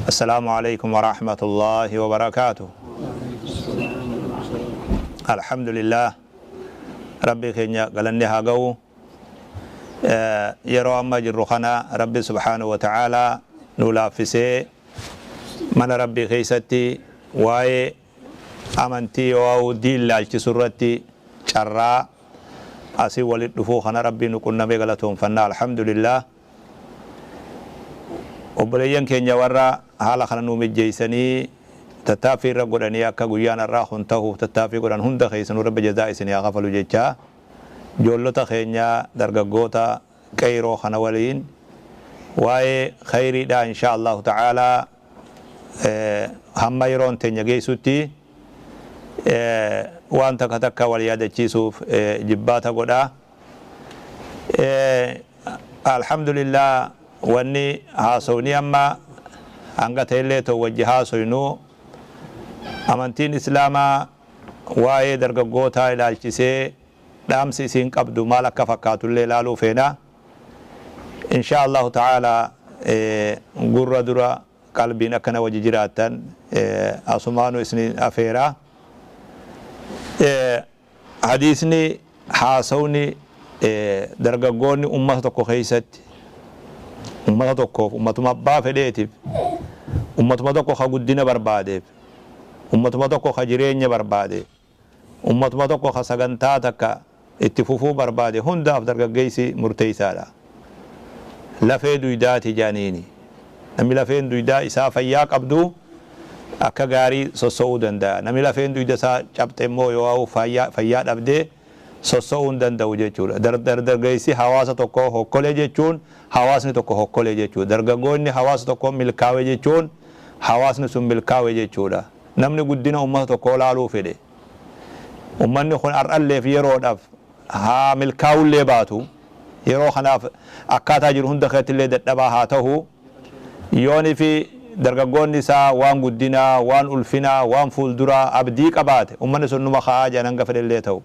السلام عليكم ورحمة الله وبركاته. الحمد لله ربي كينيا قالني هاقو yeroo amma jirru kana Rabbi subhaanahu wa ta'aalaa nu laaffisee mana Rabbii keessatti waa'ee amantii yoo diin laalchisu irratti carraa asii walit dhufuu kana Rabbii nu qunnamee galatoonfannaa, alhamdulillah. Obboleeyyan keenya warra haala kana nu mijjeessanii tattaaffii irra godhanii akka guyyaan har'aa kun tahuuf tattaaffii godhan hunda keessanuu Rabbi jazaa isinii haa kafalu jechaa, ijoollota keenya dargaggoota qeyroo kana waliin waa'ee khayriidha insha Allahu ta'aalaa hamma yeroon teenya geessutti waan takka takka wal yaadachiisuuf jibbaata godha. Alhamdulillah, wanni haasawni amma hanga ta'ellee ta'u wajji haasoynu amantiin islaamaa waa'ee dargaggootaa ilaalchisee dhaamsi isiin qabdu maal akka fakkaatullee ilaaluu feena. Insha Allahu ta'ala gurra dura qalbiin akkana wajji jiraattan asumaanu isin afeera. Hadiisni haasawni dargaggoonni ummata tokko keessatti ummata tokkoof, ummatuma abbaa fedheetiif, ummatuma tokko ka guddina barbaadeef, ummatuma tokko ka jireenya barbaade, ummatuma tokko ka sagantaa takka itti fufuu barbaade hundaaf dargaggeessi murteessaadha. Lafee duydaati jaaniini. Namni lafeen duydaa isaa fayyaa qabdu akka gaarii sosso'uu danda'a. Namni lafeen duyda isaa cabxe immoo yoo fayyaa dhabdee sosso'uu hin danda'u jechuudha. Dargaggeessi hawaasa tokko hokkolee jechuun hawaasni tokko hokkolee jechuudha. Dargaggoonni hawaasa tokko milkaa'e jechuun hawaasni sun milkaa'e jechuudha. Namni guddina uummata tokkoo laaluu fedhe. Uummanni kun har'alleef yeroodhaaf haa milkaa'ullee baatu, yeroo kanaaf akkaataa jiru hunda keessattillee dadhabaa haa ta'u, yoonii fi dargaggoonni isaa waan guddinaa, waan ulfinaa, waan fuulduraa abdii qabaate uummanni sun numa ka'aa jiran hanga fedhellee ta'u.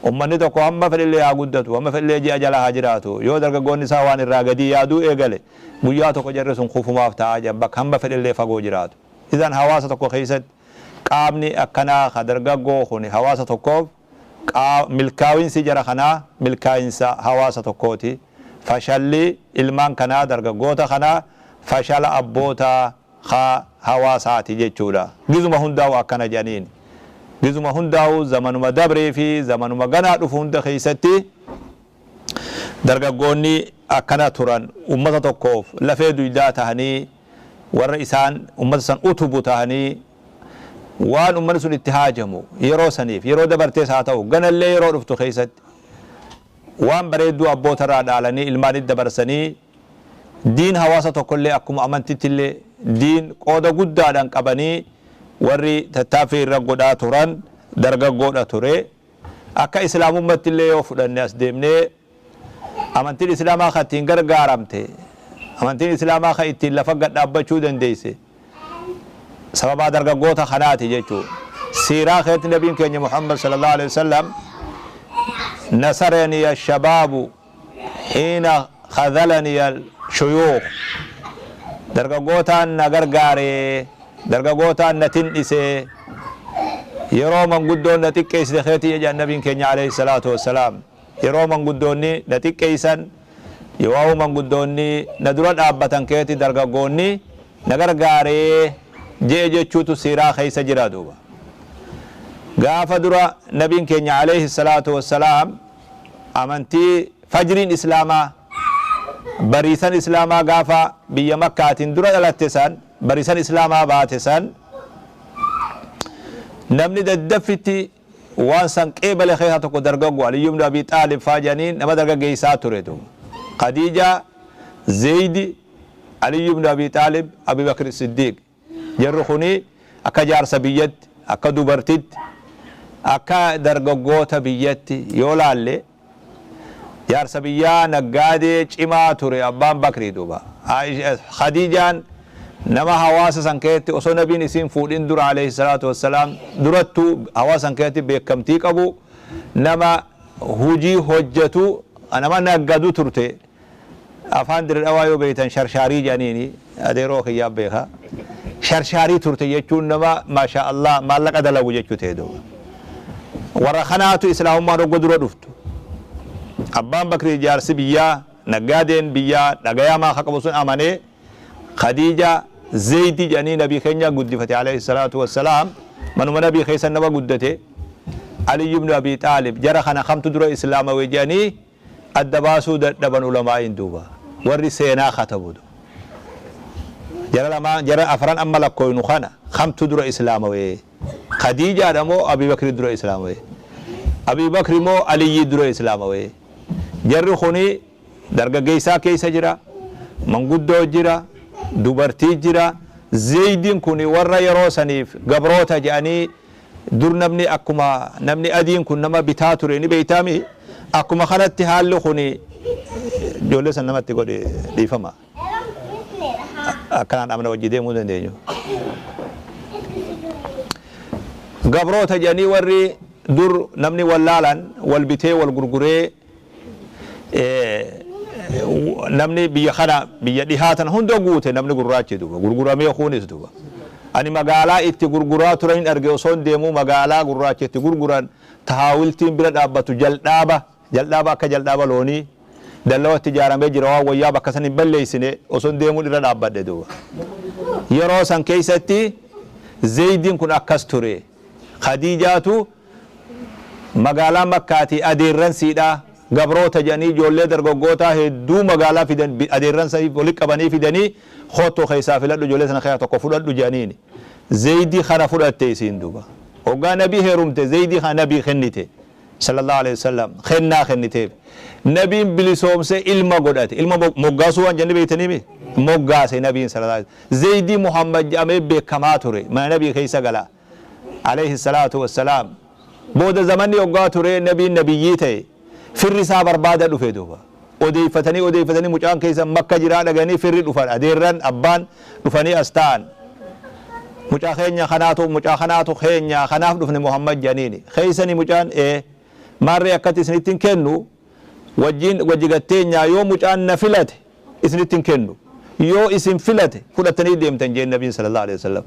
Uummanni tokko hamma fedhellee haa guddatu, hamma fedhellee ji'a jala haa jiraatu, yoo dargaggoonni isaa waan irraa gadii yaaduu eegale guyyaa tokko jarri sun kufumaaf ta'aa jiran bakka hamma fedhellee fagoo jiraatu. Idan hawaasa tokko keessatti qaamni akkanaa ka dargaggoo kun hawaasa tokkoof milkaa'insi jara kanaa milkaa'insa hawaasa tokkooti. Fashalli ilmaan kanaa dargaggoota kanaa fashala abboota hawaasaati jechuudha. Gizuma hundaa'u akkana jedhaniin. Gizuma hundaa'u zamanuma dabree fi zamanuma ganaa dhufu hunda keessatti dargaggoonni akkana turan ummata tokkoof lafee duydaa tahanii warra isaan ummata san utubu tahanii waan ummanni sun itti haajamu yeroo saniif yeroo dabartees haa ta'u ganallee yeroo dhuftu keessatti waan bareedduu abbootarraa dhaalanii ilmaanitti dabarsanii diin hawaasa tokkollee akkuma amantittillee diin qooda guddaadhaan qabanii warri tattaaffii irra godhaa turan dargaggoodha ture. Akka islaamummaatti illee yoo fudhanne as deemnee amantiin islaamaa kan ittiin gargaaramte, amantiin islaamaa kan ittiin lafa gad dhaabbachuu dandeesse sababaa dargaggoota kanaati jechuudha. Siiraa keessatti nabiin keenya Muhammad sallallahu alaihi wasallam nasarani ashabaabu hiina khadhalani shuyuukh, dargaggootaan na gargaaree, dargaggootaan na tindhisee yeroo manguddoon na xiqqeessite keetii jedhan nabiin keenya alayhi salaatu wassalaam. Yeroo manguddoonni na xiqqeessan, yeroo manguddoonni na dura dhaabbatan keetii dargaggoonni na gargaaree jee jechuutu siiraa keessa jira duuba. Gaafa dura nabiin keenya alayhi salaatu wassalaam amantii fajriin islaamaa bariisan islaamaa gaafa biyya makkaatiin dura dhalatte san bariisan islaamaa baate san namni daddaffitti waan san qeebale keessaa tokko dargaggo Aliyyu ibnu Abi Xaalib faa jedhaniin nama dargaggeessaa ture duuba. Khadiija, Zeydi, Aliyyu ibnu Abi Xaalib, Abi Bakr Siddiq. Jarri kuni akka jaarsa biyyatti, akka dubartitti, akka dargaggoota biyyatti yoo laalle jaarsa biyyaa naggaadee cimaa ture abbaan Bakrii duuba. Khadiijaan nama hawaasa san keessatti osoo nabiin isiin fuudhin dura alayhi salaatu wassalaam durattuu hawaasa san keessatti beekamtii qabu, nama hujii hojjetu, nama naggadu turte. Afaan Dirre Dhawaa yoo beektan sharshaarii jedhaniini, adeeroo kiyyaa beeka. Sharshaarii turte jechuun nama maasha Allah maallaqa dalagu jechuu ta'e duuba. Warra kanaatu islaamummaan hogga dura dhuftu. Abbaan Bakrii jaarsi biyyaa, naggaadeen biyyaa dhagayamaa ka qabu sun amanee Khadiija Zeydi jedhanii nabii keenya guddifate alayhi salaatu wassalaam, manuma nabii keessa nama guddate. Ali ibn Abi Xaalib, jara kana kamtu dura islaamawe jedhanii adda baasuu dadhaban ulamaa'iin duuba, warri seenaa katabu. Jara lamaan, jara afran amma lakkooynu kana kamtu dura islaamawe? Khadiijaadha moo Abi Bakri dura islaamawe? Abi Bakri moo Aliyyii dura islaamawe? Jarri kuni dargaggeessaa keessa jira, manguddoo jira, dubartii jira. Zeydiin kun warra yeroo saniif gabroota jedhanii, dur namni akkuma namni adiin kun nama bitaa ture ni beeytaami. Akkuma kanatti haalli kun ijoollee san namatti godhe, dhiifama. Akkanaan amna wajji deemuu dandeenyu. Gabroota jedhanii warri dur namni wallaalan wal bitee wal gurguree, namni biyya kana biyya dhihaatan hunda guute, namni gurraachi duuba gurguramee kunis duuba. Ani magaalaa itti gurguraa turan hin arge osoo hin deemuu, magaalaa gurraacha itti gurguran, tahaawiltiin bira dhaabbatu, jal'aaba jal'aaba akka jal'aaba loonii dallawatti ijaaramee jira. Waan wayyaa bakka san hin balleessine osoo hin deemuu irra dhaabbadhe duuba. Yeroo san keessatti Zeydiin kun akkas ture. Khadiijaatu magaalaa Makkaatii adeerran siidhaa gabroota jedhanii ijoollee dargaggootaa hedduu magaalaa fidan, adeerran saniif walitti qabanii fidanii, "Koottoo keessaa filadhu, ijoollee sana keessaa tokko fudhadhu" jedhaniini. Zeydii kana fudhatte isiin duuba. Hoggaa nabii heerumte Zeydii kana nabii kennite sallallahu alaihi wasallam, kennaa kenniteef. Nabiin bilisoomse, ilma godhate. Ilma moggaasuu waan jenni beektanii moggaase nabiin sallallahu alaihi wasallam. Zeydii Muhammad jedhamee beekamaa ture, mana nabii keessa gala alayhi salaatu wassalaam. Booda zamanni hoggaa ture, nabiin nabiyyii ta'e, firri isaa barbaada dhufe duuba. Odeeffatanii odeeffatanii mucaan keessa Makka jiraa dhaganii firri dhufan, adeerran abbaan dhufanii as ta'an. "Mucaa keenya kanaatu, mucaa kanaatu keenya, kanaaf dhufne, Muhammad" jedhaniini. "Keeysani mucaan ee maarree akkatti isinitti hin kennu, wajjin wajji gatteenyaa, yoo mucaan na filate isinitti hin kennu, yoo isin filate fudhattanii deemtan" jeen nabiin sallallahu alaihi wasallam.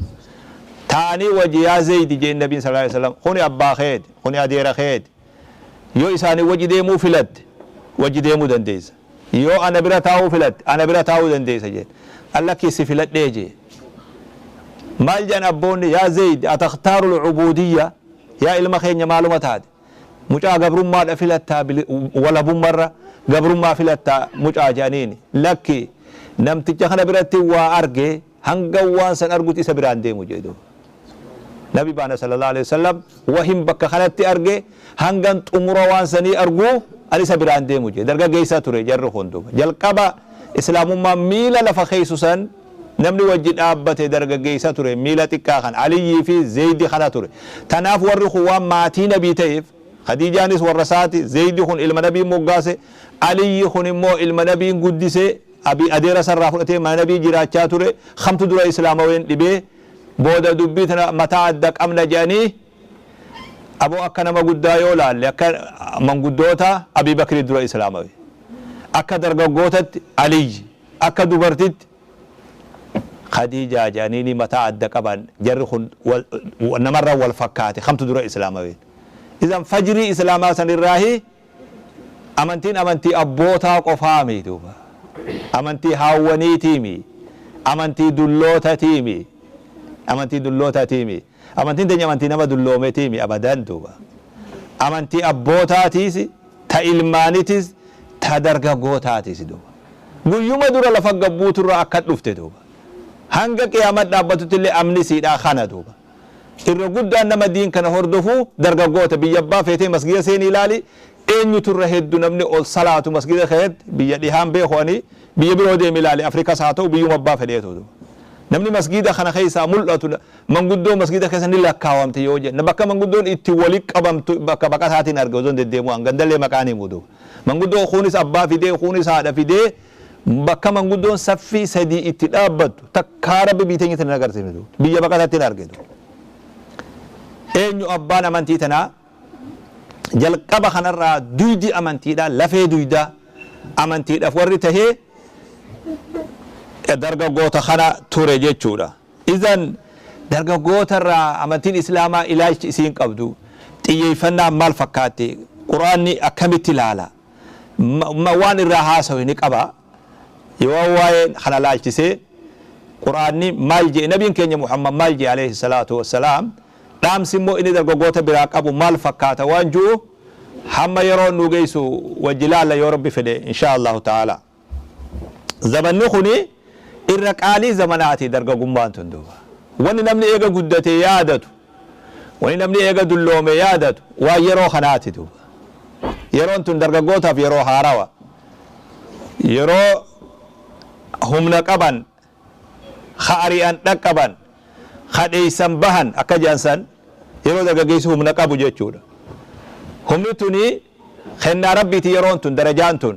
Taanii wajji, "Yaa Zeydi," jeen nabiin sallallahu alaihi wasallam, "kuni abbaa keeti, kuni adeera keeti. Yoo isaanii wajji deemuu filatte wajji deemuu dandeessa, yoo ana bira taa'uu filatte ana bira taa'uu dandeessa" jeen. "Allakkii, si filadhee" jee. Maal jedhan abboonni? "Yaa Zeyd, atakhtaaru lcubudiyya? Yaa ilma keenya, maaluma taate? Mucaa gabrummaadha filattaa? Walabummarra gabrummaa filattaa mucaa?" jedhaniini. "Lakki, namticha kana biratti waa arge, hanga waan san argutti isa biraan deemu" jedhu. Nabi baana sallallahu alaihi wasallam, "Wahim bakka kanatti arge, hangan xumura waan sanii argu ani isa biraan deemu" jedhe. Dargaggeessaa ture jarri kun duuba. Jalqaba islaamummaa miila lafa keeysu san namni wajji dhaabbate dargaggeessa ture, miila xiqqaa kan Aliyyii fi Zeydi kana ture. Tanaaf warri kun waan maatii nabii ta'eef, Khadiijaanis warra isaati, Zeydi kun ilma nabiin moggaase, Aliyyi kun immoo ilma nabiin guddise, abi adeera sarraa fudhatee mana nabii jiraachaa ture. Kamtu dura islaamaween dhibee, booda dubbii tana mataa adda qabna jedhanii. Aboo, akka nama guddaa yoo laalle, akka manguddoota, Abii Bakrii dura islaamawe, akka dargaggootatti Aliyyi, akka dubartitti Khadiijaa jedhanii mataa adda qaban. Jarri kun namarra wal fakkaate kamtu dura islaamaween. Idan fajrii islaamaa sanirraahi amantiin amantii abbootaa qofaami duuba, amantii haawwaniitiimi, amantii dullootatiimi, amantii dullootatiimi. Amantiin teenya amantii nama dulloomeetiimi abadan duuba. Amantii abbootaatiis, ta ilmaanitis, ta dargaggootaatiis duuba. Guyyuma dura lafa gabbuuturra akka dhufte duuba hanga qiyaamat dhaabbatutti illee amni siidhaa kana duuba. Irra guddaan nama diin kana hordofu dargaggoota. Biyya abbaa feetee masgida seenii ilaali, eenyutu irra heddu namni ol salaatu masgida keessatti? Biyya dhihaan beeku, ani biyya biroo deemi ilaali, Afrikas haa ta'u, biyyuma abbaa fedheetu namni masgida kana keessaa mul'atu manguddoo masgida keessa ni lakkaawamte yoo jedhe. Bakka manguddoon itti wali qabamtu bakka baqataatiin arge osoo deddeemu, an gandallee maqaan himu duuba. Manguddoo kunis abbaa fidee, kunis haadha fidee, bakka manguddoon saffii sadii itti dhaabbattu takkaa Rabbi biyya teenyatti hin agarsiifne duuba, biyya baqataatti hin arge duuba. Eenyu abbaan amantii tanaa? Jalqaba kanarraa duydi amantiidha, lafee duydaa amantiidhaaf warri tahee Dargaggoota kana ture jechuudha. Idan dargaggoota irraa amantiin Islaamaa ilaalchi isiin qabdu, xiyyeeffannaan maal fakkaatti? Quraanni akkamitti ilaala? Waan irraa haasawe ni qaba. Yoo waa'ee kana laalchisee Quraanni maal jee, Nabiin keenya Muhammad maal jee alayhi salaatu wassalaam, dhaamsi immoo inni dargaggoota biraa qabu maal fakkaata waan jiru hamma yeroo nu geessu wajji laalla, yoo Rabbi fedhe, insha Allahu ta'ala. Zamanni kuni irra qaalii zamanaati, dargagummaan tun duuba. Wanni namni eega guddate yaadatu, wanni namni eega dulloome yaadatu waan yeroo kanaati duuba. Yeroon tun dargaggootaaf yeroo haarawa. Yeroo humna qaban, ka ari'an dhaqqaban, ka dheeysan bahan akka jedhan, yeroo dargaggeessi humna qabu jechuudha. Humni tuni kennaa Rabbiiti. Yeroon tun, darajaan tun,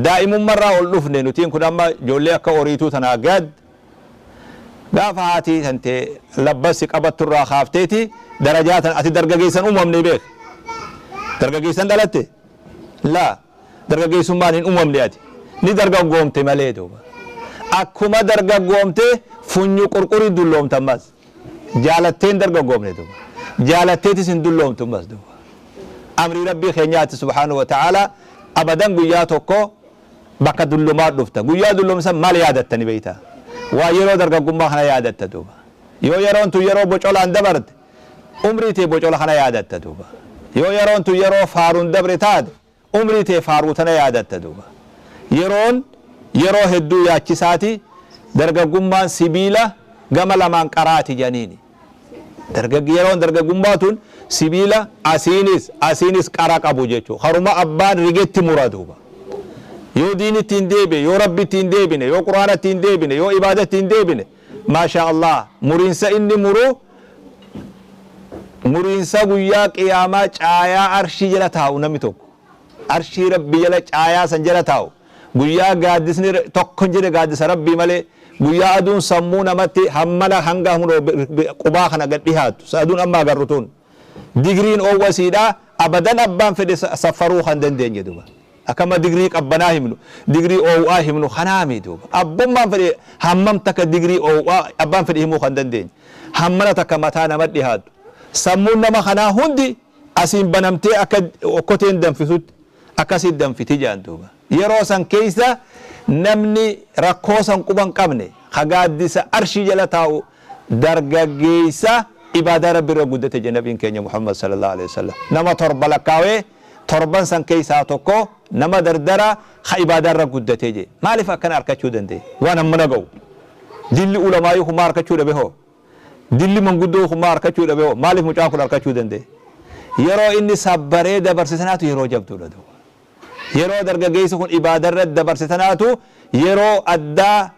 daa'imummarraa ol dhufne. Nutiin kun amma ijoollee akka horiituu tanaa gad gaafa haati tantee labbasi qabatturraa kaafteeti darajaa tan. Ati dargaggeessan uumamne beek. Dargaggeessan dhalatte laa, dargaggeessummaan hin uumamne. Ati ni dargaggoomte malee duuba. Akkuma dargaggoomte funyu qurqurii dulloomte. Ammas jaalatteen dargaggoomne duuba, jaalatteetis hin dulloomtu ammas duuba. Amrii Rabbii keenyaati subhaanahu wa ta'ala. Abadan guyyaa tokko bakka dullumaa dhufta. Guyyaa dulloomsan maal yaadattani beeyta? Waa yeroo dargaggummaa kana yaadatta duuba. Yoo yeroon tun yeroo bocolaan dabarte, umrii tee bocola kana yaadatta duuba. Yoo yeroon tun yeroo faaruun dabre taate, umrii tee faaruu tana yaadatta duuba. Yeroon yeroo hedduu yaachisaati. Dargaggummaan sibiila gama lamaan qaraati janiini. Yeroon dargaggummaa tun sibiila asiinis asiinis qara qabu jechuu, haruma abbaan rigetti mura duuba. Yoo diinitti hin deebine, yoo Rabbitti hin deebine, yoo Quraanatti hin deebine, yoo ibaadatti hin deebine, maasha Allah, muriinsa inni muru muriinsa guyyaa Qiyaamaa caayaa arshii jala taa'u, namni tokko arshii Rabbi jala, caayaa san jala taa'u, guyyaa gaaddisni tokko hin jedhe gaaddisa Rabbii malee, guyyaa aduun sammuu namatti hammana hanga qubaa kana gad dhihaattu, aduun amma agarru tun digriin oowwasiidha. Abadan abbaan fedhe saffaruu kan dandeenye duba. Akkama digrii qabbanaa himnu, digrii oowwaa himnu kanaami duuba. Abbummaan fedhe hammam takka digrii oowwaa abbaan fedhe himuu kan dandeenye, hammana takka mataa nama dhihaattu, sammuun nama kanaa hundi asiin banamtee akka okkoteen danfisutti akkasitti danfiti jaan duuba. Yeroo san keessa namni rakkoo san quban qabne ka gaaddisa arshii jala taa'u dargaggeessa ibaadaa Rabbi irra guddate jedhe Nabiin keenya Muhammad sallallahu alaihi wasallam. Nama torba lakkaawee, torban san keessaa tokko nama dardara ka ibaadaa irra guddate je. Maaliif akkana arkachuu danda'e? Waan hammana ga'u dilli ulamaayii kumaa arkachuu dhabe hoo, dilli manguddoo kumaa arkachuu dhabe hoo, maaliif mucaan kun arkachuu danda'e? Yeroo inni sabbaree dabarse sanaatu yeroo jabduudha duuba. Yeroo dargaggeessi kun ibaadarra dabarse sanaatu yeroo addaa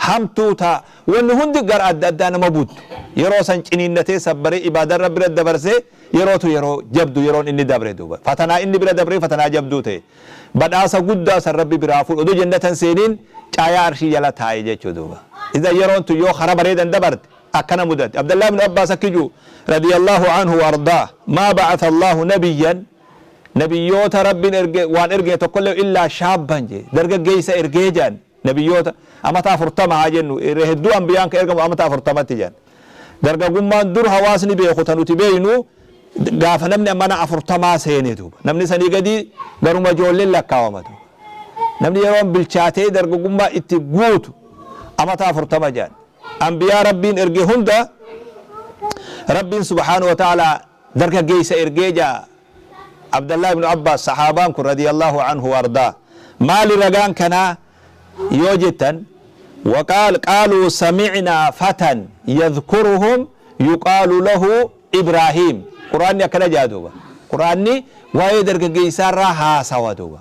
hamtuu taa wanni hundi gara adda addaa nama buttu. Yeroo san ciniinnatee sabbaree ibaadarra bira dabarsee, yerootu yeroo jabdu. Yeroon inni dabre duuba, fatanaa inni bira dabree fatanaa jabduu ta'e, badhaasa guddaa san Rabbi biraa fuudhu oduu jannatan seeniin caayaa arshii jala taa'e jechuu duuba. Idan yeroon tun yoo kara bareedan dabarte akkana mudate. Abdallah ibn Abbaas akki jiru radiyallahu anhu wa ardaa: ما بعث الله نبيا, nabiyyoota Rabbiin erge waan ergine tokkollee, إلا شابا je, dargaggeessa ergee jaan. Nabiyyoota amata 40 haa jennu, hedduu ambiyaan ka ergamu amata 40tti jaan. Dargaggummaan dur hawaasni beeku ta nuti beeynu gaafa namni mana 40 seene duuba. Namni sanii gadi garuma ijoolleen lakkaawama duuba. Namni yeroon bilchaatee dargaggummaa itti guutu amata 40 jaan. Ambiyaa Rabbiin erge hunda Rabbiin subhaanahu wa ta'ala dargaggeessa ergee jaa Abdallah ibnu Abbaas, sahaabaan kun radiyallahu anhu wardaa. Maali ragaan kanaa yoo jettan, وقال قالوا سمعنا فتى يذكرهم يقال له إبراهيم. قرآني أكنا جادوبا، قرآني waa'ee dargaggeessaarraa haasawa duuba.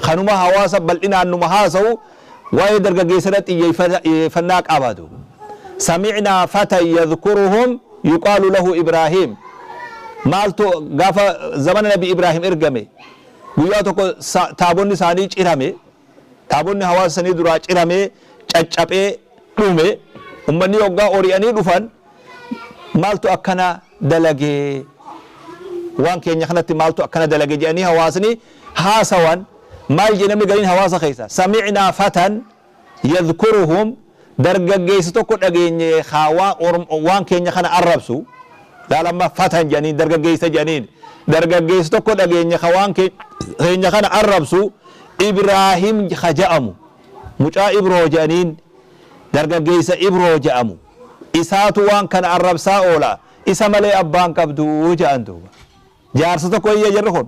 Kanuma hawaasa bal'inaan numa haasawu, waa'ee dargaggeessarra xiyyeeffannaa qaba duuba. سمعنا فتى يذكرهم يقال له إبراهيم. Maaltu gaafa zamana Nabi Ibraahim ergame, guyyaa tokko taabonni isaanii cirame, taabonni hawaasa sanii duraa cirame, caccabee dhume. Ummanni hoggaa ori'anii dhufan, maaltu akkana dalagee, waan keenya kanatti maaltu akkana dalage jedhanii hawaasni haasawan. Maal jedhe namni gariin hawaasa keessa? سمعنا فتى. Yadhkuruhum dargaggeessa tokko dhageenye haawaa waan keenya kana arrabsu. Laalamma fatan jedhaniin, dargaggeessa jedhaniin. Dargaggeessa tokko dhageenye waan keenya kana arrabsu, Ibraahim ka ja'amu, mucaa Ibroo jedhaniin, dargaggeessa Ibroo ja'amu isaatu waan kana arrabsaa oola, isa malee abbaan qabdu jedhan duuba. Jaarsa tokko iyya jarri kun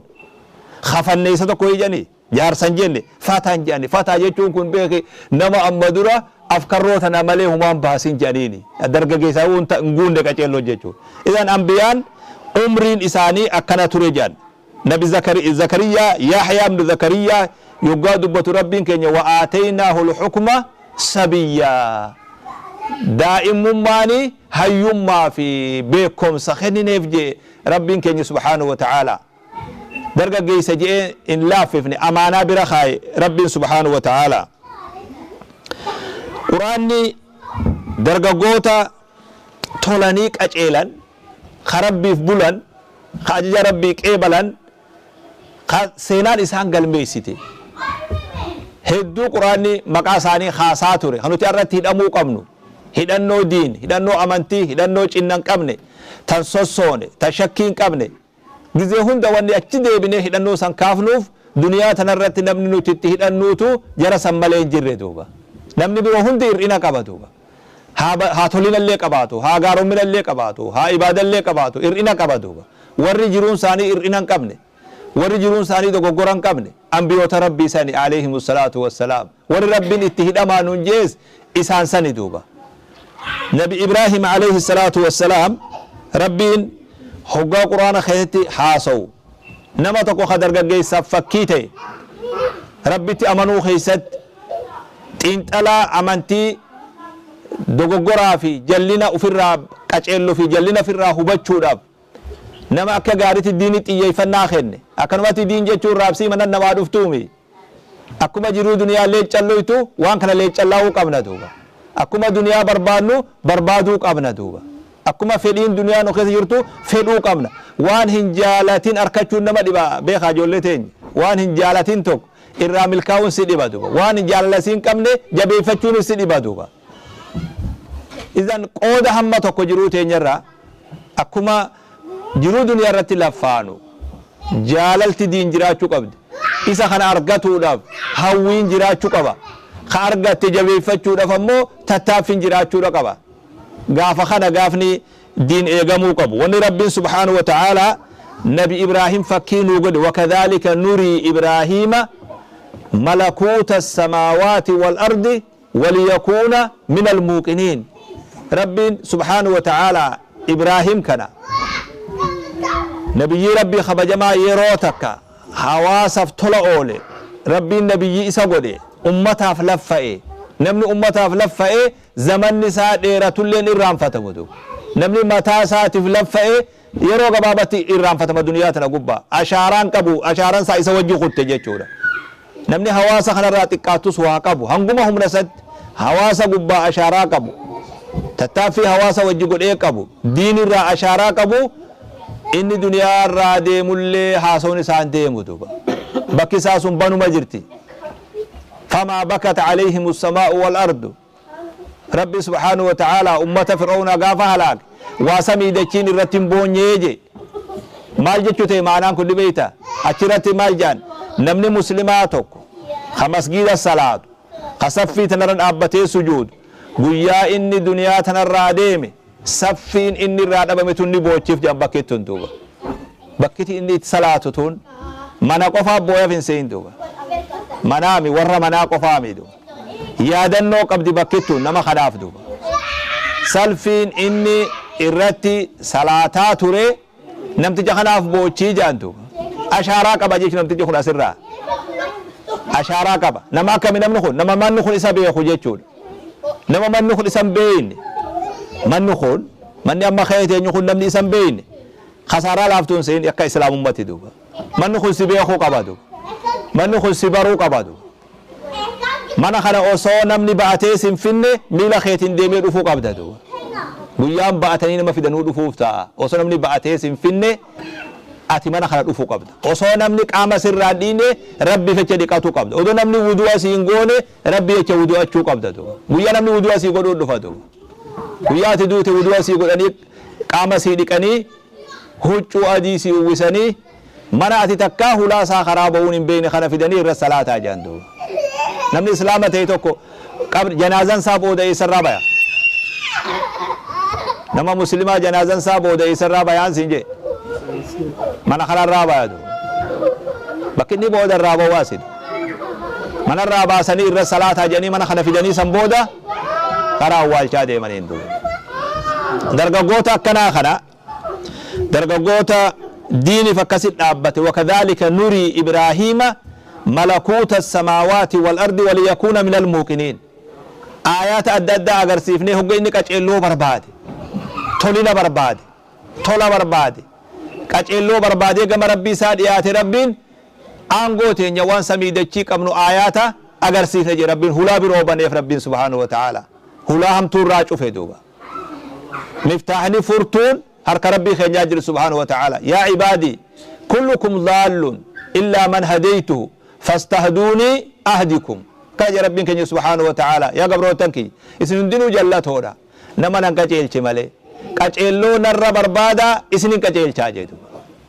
kafanneessa tokko iyyanii jaarsan jenne, fatan jedhani. Fataa jechuun kun beeki nama amma dura afkarroo tana malee humaan baasin jedhaniini, dargaggeessa hin guunne qaceelloo jechuudha. Idan ambiyaan umriin isaanii akkana ture jedhan. Nabi Zakariyaa, Yahyaa ibnu Zakariyaa yoggaa dubbatu Rabbiin keenya, wa aataynaahu lxukma sabiyyaa, daa'imummaani hayyummaa fi beekomsa kennineef jee Rabbiin keenya subhaanahu wa ta'aalaa. Dargaggeessa je'ee hin laaffifne, amaanaa bira kaaye Rabbiin subhaanahu wa ta'aalaa. Quraanni dargaggoota tolanii qaceelan, ka Rabbiif bulan, ka ajaja Rabbii qeebalan, ka seenaan isaan galmeessite hedduu Quraanni maqaa isaanii haasaa ture. Kan nuti irratti hidhamuu qabnu hidhannoo diin, hidhannoo amantii, hidhannoo cinna hin qabne, tan sossoone, tan shakkii hin qabne, gizee hunda wanni achi deebinee hidhannoo san kaafnuuf duniyaa tanarratti namni nuti itti hidhannuutu jara san malee hin jirre duuba. Namni biroo hundi hir'ina qaba duuba. Haa tolinallee qabaatu, haa gaaromminallee qabaatu, haa ibaadallee qabaatu, hir'ina qaba duuba. Warri jiruun isaanii hir'ina hin qabne, warri jiruun isaanii dogoggora hin qabne, ambiyoota Rabbii sani alayhimu salaatu wassalaam. Warri Rabbiin itti hidhamaa nuun jees isaan sani duuba. Nabi Ibraahim alayhi salaatu wassalaam Rabbiin hoggaa Quraana keessatti haasawu, nama tokko ka dargaggeessaaf fakkii ta'e, Rabbitti amanuu keessatti xiinxalaa amantii, dogoggoraa fi jallina ofirraa, qaceelloo fi jallina ofirraa hubachuudhaaf nama akka gaariitti diinii xiyyeeffannaa kenne. Akkanumatti diin jechuun raabsii mana namaa dhuftuumi. Akkuma jiruu duniyaa leeccalloytu waan kana leeccallaa'uu qabna duuba. Akkuma duniyaa barbaadnu barbaaduu qabna duuba. Akkuma fedhiin duniyaa nu keessa jirtu fedhuu qabna. Waan hin jaalatin arkachuun nama dhiba, beekaa ijoollee teenya. Waan hin jaalatin tokko irraa milkaa'uun si dhiba duuba. Waan hin jaalalasiin qabne jabeeffachuun si dhiba duuba. Idan qooda hamma tokko jiruu teenyarraa akkuma jiruu duniyaa irratti laffaanu jaalalti diin jiraachuu qabdi. Isa kana argatuudhaaf hawwiin jiraachuu qaba. Ka argatte jabeeffachuudhaaf ammoo tattaaffiin jiraachuudha qaba. Gaafa kana gaafni diin eegamuu qabu. Wanni Rabbiin subhaanahu wa ta'aalaa Nabi Ibraahim fakkii nuu godhe, wakadhaalika nurii Ibraahiima malakuuta samaawaati wal ardi waliyakuuna min almuuqiniin. Rabbiin subhaanahu wa ta'aalaa Ibraahim kana, nabiyyii Rabbii kabajamaa, yeroo takka hawaasaaf tola oole, Rabbiin nabiyyii isa godhe, ummataaf laffa'e. Namni ummataaf laffa'e zamanni isaa dheeratulleen irraanfatamu duuba. Namni mataa isaatiif laffa'e yeroo gabaabatti irraanfatama duniyaa tana gubbaa. Ashaaraan qabu, ashaaraan isaa isa wajji kutte jechuudha. Namni hawaasa kanarraa xiqqaattus waa qabu, hanguma humna isatti hawaasa gubbaa ashaaraa qabu, tattaaffii hawaasa wajji godhee qabu, diinirraa ashaaraa qabu, inni duniyaa irraa deemullee haasawni isaan deemu duuba. Bakki isaa sun banuma jirti. Famaa bakat alayhim as-samaa'u wal ardu. Rabbi subhaanahu wa ta'aalaa ummata Fir'awnaa gaafa halaake waa samii dachiin irratti hin boonyee je. Maal jechuu ta'e maanaan kun ni beeyta? Achirratti maal jedhan? Namni muslimaa tokko ka masgiida salaatu, ka saffii tanarra dhaabbatee sujuudu, guyyaa inni duniyaa tanarraa deeme saffiin inni irraa dhabame tun ni boochiif jedhan bakkitti tun duuba. Bakkiti inni itti salaatu tun mana qofaa booyaf hin seeyin duuba. Manaami warra manaa qofaami duuba. Yaadannoo qabdi bakkittuun nama kanaaf duuba. Salfiin inni irratti salaataa ture namticha kanaaf boochii jedhan duuba. Ashaaraa qaba jechuun namtichi kun asirraa. Ashaaraa qaba. Nama akkami namni kun? Nama manni kun isa beeku jechuudha. Nama manni kun isa hin beeyne. Manni kun, manni amma ka'ee teenyu kun, namni isa hin beeyne kasaaraa laaftuun seen akka islaamummatti duuba. Manni kun si beekuu qaba duuba. Manni kun si baruu qaba duuba. Mana kana osoo namni ba'atee sin finne miila keetiin deemee dhufuu qabda duuba. Guyyaan ba'atanii nama fidanuu dhufuuf ta'a. Osoo namni ba'atee sin finne Ati mana kana dhufuu qabda. Osoo namni qaama sirraa dhiine Rabbi jecha dhiqatuu qabda. Odoo namni wudu'a si hin goone Rabbi jecha wudu'achuu qabda duuba. Guyyaa namni wudu'a sii godhuu dhufa duuba. Guyyaa ati duute wudu'a sii godhanii qaama sii dhiqanii huccuu adii sii uwwisanii mana ati takkaa hulaa isaa karaa ba'uun hin beekne kana fidanii irra salaataa jedhan duuba. Namni islaama ta'e tokko janaazan isaa booda eessarraa baya? Nama muslimaa janaazan isaa booda eessarraa bayaan siin jee? Mana kanarraa baya duuba. Bakki inni booda irraa ba'u asid. Manarraa baasanii irra salaataa jedhanii mana kana fidanii san booda karaa awwaalchaa deemaniin duuba. Dargaggoota akkanaa kana, dargaggoota diiniif akkasit dhaabbate, wakadhalika nurii Ibraahiima malakuuta samaawaati wal ardi waliyakuuna min almuuqiniin. Aayaata adda addaa agarsiifnee hogga inni qaceelloo barbaade, tolina barbaade, tola barbaade, qaceelloo barbaadee gama Rabbii isaa dhiyaate, Rabbiin aangoo teenya waan samii dachii qabnu aayaata agarsiifne jedhe. Rabbiin hulaa biroo baneef. Rabbiin subhaanahu wa ta'ala hulaa hamtuu irraa cufe duuba. Miftaaxni furtuun harka Rabbii keenyaa jiru subhaanahu wa ta'ala. Yaa cibaadii kullukum daallun illaa man hadaytuhu fastahduunii ahdikum, kana jedhe Rabbiin keenya subhaanahu wa ta'ala. Yaa gabrootan kiyya, isin hundinuu jallatoodha nama nan qaceelche malee. Qaceelloo narra barbaada, isinin qaceelchaa jedhu.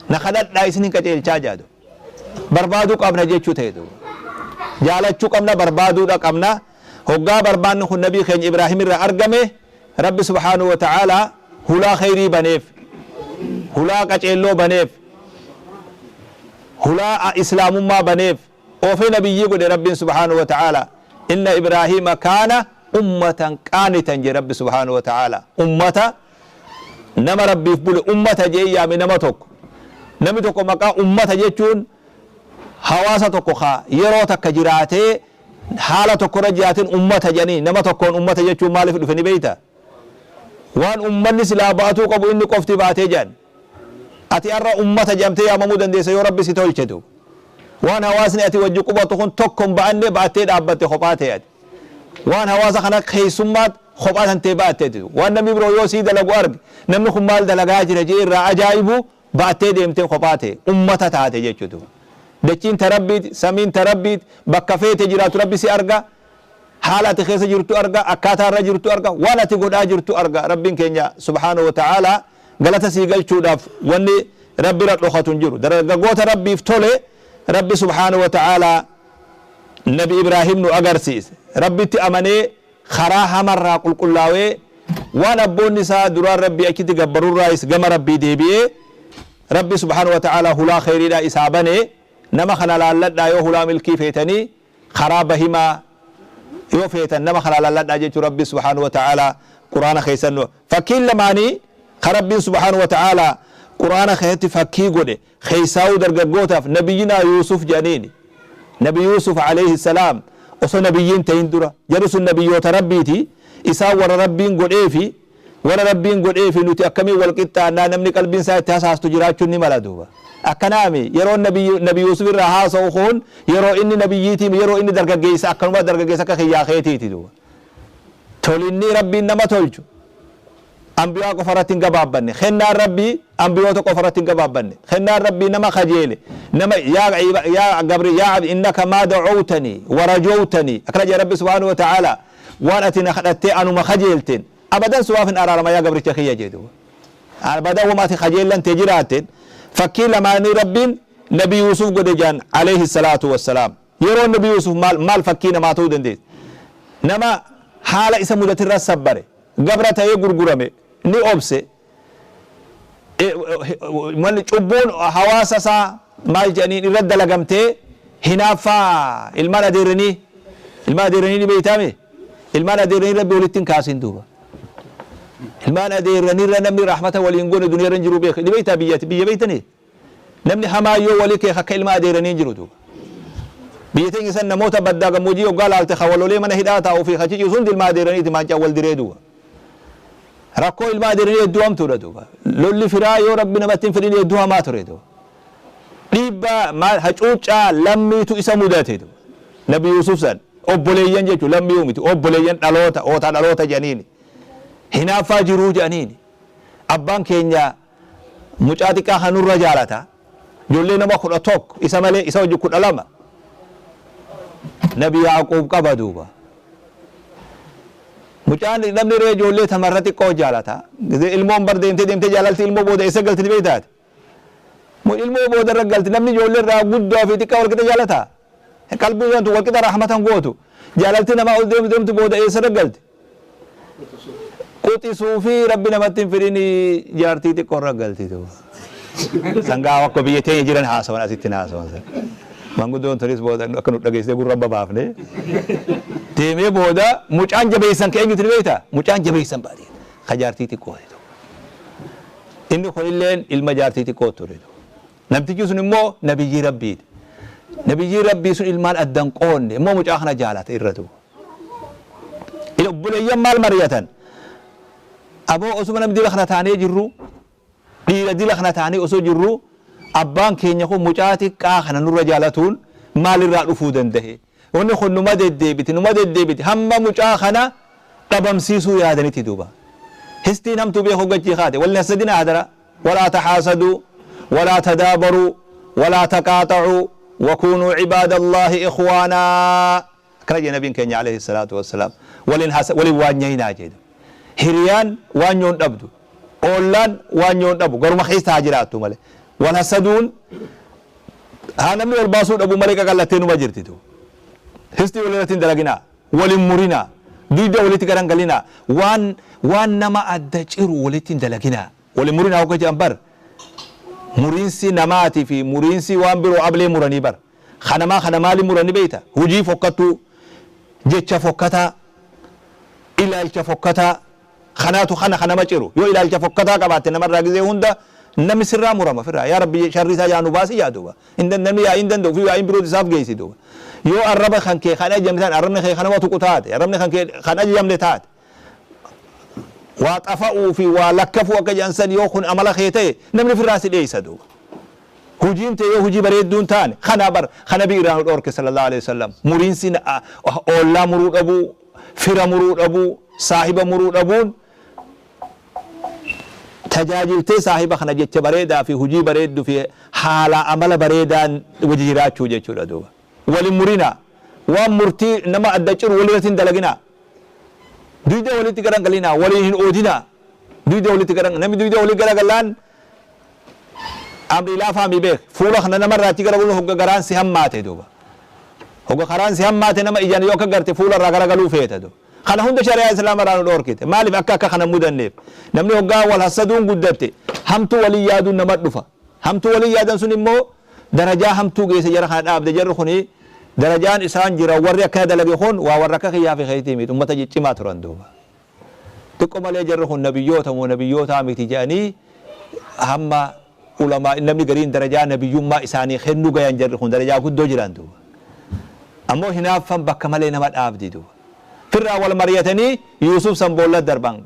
Na kadhadhaa, isinin qaceelchaa jedhu. Barbaaduu qabna jechuu ta'e duuba. Jaalachuu qabna, barbaaduudha qabna. Hoggaa barbaanni kun nabii keenya Ibraahim irraa argame, Rabbi subhaanahu wa ta'ala hulaa khayrii baneef, hulaa qaceelloo baneef, hulaa islaamummaa baneef, oofee nabiyyii godhe Rabbiin subhaanahu wa ta'ala. Inna Ibraahiima kaana ummatan qaanitan je Rabbi subhaanahu wa ta'ala. Ummata, nama Rabbiif bule ummata jee yaame. Nama tokko, namni tokko maqaa ummata jechuun hawaasa tokko ka yeroo takka jiraatee haala tokkorra jiraateen ummata jedhanii. Nama tokkoon ummata jechuun maaliif dhufe ni beeyta? Waan ummanni silaa ba'atuu qabu inni qofti baatee jedhan. Ati har'a ummata jedhamtee yaamamuu dandeessa yoo Rabbi si tolchetu. Waan hawaasni ati wajji qubatu kun tokko hin ba'anne ba'attee dhaabbatte kophaa ta'e ati. Waan hawaasa kana keessummaat kophaa tantee ba'atte ati. Waan namni biroo yoo sii dalagu arge, namni kun maal dalagaa jira jee irraa ajaa'ibu ba'attee deemtee kophaa ta'e ummata taate jechuutu. Dachiin ta Rabbiiti, samiin ta Rabbiiti, bakka feete jiraatu Rabbi si arga, haala ati keessa jirtu arga, akkaataa irra jirtu arga, waan ati godhaa jirtu arga. Rabbiin keenya subhaanahu wa ta'ala galata sii galchuudhaaf wanni Rabbi irra dhokatu hin jiru. Dargaggoota Rabbiif tole Rabbi subhaanahu wa ta'ala nabi Ibraahim nu agarsiise. Rabbitti amanee karaa hamarraa qulqullaawee, waan abboonni isaa duraan Rabbii achitti gabbarurraayis gama Rabbii deebi'ee, Rabbi subhaanahu wa ta'ala hulaa khayriidhaa isaa bane. Nama kana laalladhaa yoo hulaa milkii feetanii, karaa bahimaa yoo feetan nama kana laalladhaa jechuu Rabbi subhaanahu wa ta'ala Quraana keessan. Fakkiin lamaanii ka Rabbiin subhaanahu wa ta'ala Quraana keessatti fakkii godhe keessaa'uu dargaggootaaf nabiyyinaa Yuusuf jedhaniini. Nabi Yuusuf alayhi salaam osoo nabiyyiin ta'in dura, jarri sun nabiyyoota Rabbiiti. Isaan warra Rabbiin godheefi, warra Rabbiin godheefi nuti akkamiin wal qixxaannaa? Namni qalbiin isaa itti hasaastu jiraachuun ni mala duuba. Akkanaami yeroo nabi Yuusuf irraa haasa'u kun yeroo inni nabiyyiitiin, yeroo inni dargaggeessa, akkanuma dargaggeessa akka kiyyaa keetiiti duuba. Tolinni Rabbiin nama tolchu ambiyaa qofa irratti hin gabaabbanne. Kennaan Rabbii ambiyoota qofa irratti hin gabaabbanne. Kennaan Rabbii nama kajeele, nama yaa gabri, yaa abdi, innaka maa dacawtanii warajowtanii, akkana jedhe Rabbi subhaanahu wa ta'ala. Waan ati na kadhattee anuma kajeelteen abadan suwaaf hin araarama yaa gabricha kiyya jedhu. Abadan wama ati kajeellantee jiraatteen. Fakkii lamaanii Rabbiin nabi Yuusuf godhe jaan alayhi salaatu wassalaam. Yeroo nabi Yuusuf maal maal fakkii namaa ta'uu dandeesse? Nama haala isa mudatirra sabbare, gabra ta'ee gurgurame, ni obse. Cubbuun hawaasa isaa maal jedhaniin irra dalagamtee, hinaaffaa ilmaan adeeranii, ilmaan adeeranii ni beeytaame. Ilmaan adeeranii Rabbi walitti hin kaasin duuba. Ilmaan adeeranii irra namni rahmata waliin goone duniyaa irra hin jiru beeka. Ni beeytaa biyyati biyya beeytanii? Namni hamaa yoo walii kee akka ilma adeeranii hin jiru duuba. Biyya teenya san namoota baddaa gammoojjii yoggaa laalte, ka walolee mana hidhaa taa'uu fi ka ciciisu hundi ilma adeeraniiti, maancaan wal diree duuba. Rakkoo ilma adeeranii hedduu hamtuudha duuba. Lolli firaa yoo Rabbi namatti hin fedhin hedduu hamaa ture duuba. Dhiibbaa maal hacuuccaa lammiitu isa mudate duuba. Nabi Yuusuf san obboleeyyan jechuun lammii miti, obboleeyyan dhaloota ootaa dhaloota jedhaniini. Hinaaffaa jiruu jedhaniini. Abbaan keenya mucaa xiqqaa kanurra jaalata. Ijoollee nama 11 isa malee isa wajji 12 Nabi Yaaquub qaba duuba. Mucaan namni ree ijoollee tamarra xiqqoo jaalata. Ilmoon bar deemtee deemtee jaalalti ilmoo booda eessa galti ni beektaati. Ilmoo booda irra galti namni ijoollee irraa guddaa fi xiqqaa walqixa jaalata. Qalbii isaantu walqixa rahmatan gootu. Jaalalti namaa ol deemtu deemtu booda eessa irra galti. Quxisuu fi rabbi namatti hin fidin jaartii xiqqoo irra galti duuba. Sangaa akka biyya teenya jiran haasawan asitti haasawan. Manguddoon tunis booda akka nu dhageessee gurra babaafne. Deemee booda mucaan jabeessan ka eenyutu ni beektaa? Mucaan jabeessan baadiyyaa. Ka jaartii xiqqoo. Inni kunilleen ilma jaartii xiqqoo ture. Namtichi sun immoo nabiyyii rabbiiti. Nabiyyii rabbii sun ilmaan addan qoonne immoo mucaa kana jaalata irra duuba. Obboleeyyan maal mari'atan? Aboo osuma namni dila kana taanee jirru dhiira dila kana taanee osoo jirru abbaan keenya kun mucaa xiqqaa kana nurra jaalatuun maalirraa dhufuu danda'e? Wanni kun numa deddeebiti numa deddeebiti hamma mucaa kana dhabamsiisuu yaadanitti duuba. Histiin hamtuu beeku gachii kaate walli hasadina hadara walaa taxaasaduu walaa tadaabaruu walaa taqaaxacuu wakuunuu cibaada allaahi ikhwaanaa. Akkana jedhe nabiin keenya alayhi salaatu wassalaam walin waanyayinaa jedhu. Hiriyaan waanyoon dhabdu oollaan waanyoon dhabu garuma keessa haa jiraattu malee. Wal hasaduun haa namni wal baasuu dhabu malee qaqallattee numa jirti tu. Histii walirratti hin dalaginaa, walin murinaa, dugda walitti garangalinaa, waan nama adda ciru walitti hin dalaginaa. Walin murinaa hogga jedhan bar muriinsi namaatii fi muriinsi waan biroo ablee muranii bar. Kanamaa kana maali muranii beeyta? Hujii fokkattuu, jecha fokkataa, ilaalcha fokkataa kanaatu kana kanama ciru. Yoo ilaalcha fokkataa qabaatte namarraa gizee hunda namni sirraa murama firraa. Yaa Rabbi sharri isaa yaa nu baasi yaa duuba. Namni yaa hin danda'u fi yaa hin biroo isaaf geessi duuba. Yoo arraba kan kee kan ajajamne taate arrabni kee kanama tuqu taate arrabni kan kee kan ajajamne taate waa xafa'uu fi waa lakkafuu akka jedhan san yoo kun amala kee ta'e namni firraa si dheeysa duuba. Hujiin ta'e yoo hujii bareedduun taane kana bar kana bi irraa nu dhoorke sallallahu alaihi wasallam. Muriinsi oollaa muruu dhabuu, fira muruu dhabuu, saahiba muruu dhabuun tajaajiltee saahiba kana jecha bareedaa fi hujii bareedduu fi haala amala bareedaan wajji jiraachuu jechuudha duuba. Walin murinaa waan murtii nama adda ciru walirratti hin dalaginaa. Dugda walitti garagalinaa waliin hin oodinaa. Dugda walitti garan namni dugda walii garagalaan amri laafaa mi beek fuula kana namarraa achi garagaluun hogga garaan si hammaate duuba. Hogga karaan si hammaate nama ijaan yoo akka garte fuula irraa garagaluu feeta duuba. Kana hunda shari'aa islaamaa irraa nu dhoorkite. Maaliif akka akka kana mudanneef? Namni hoggaa wal hasaduun guddatte hamtuu walii yaaduun nama dhufa. Hamtuu walii yaadan sun immoo darajaa hamtuu geesse jara kana dhaabde jarri kuni darajaan isaan jira warri akkana dalage kun waa warra akka kiyyaa fi keetii miti ummata ciccimaa turan duuba. Xiqqoo malee jarri kun nabiyyoota moo nabiyyootaa miti jedhanii hamma ulamaa namni gariin darajaa nabiyyummaa isaanii kennuu gayan jarri kun darajaa guddoo jiran duuba. Ammoo hinaaffan bakka malee nama dhaabdi duuba. Firraa wal mari'atanii Yuusuf san boolla darban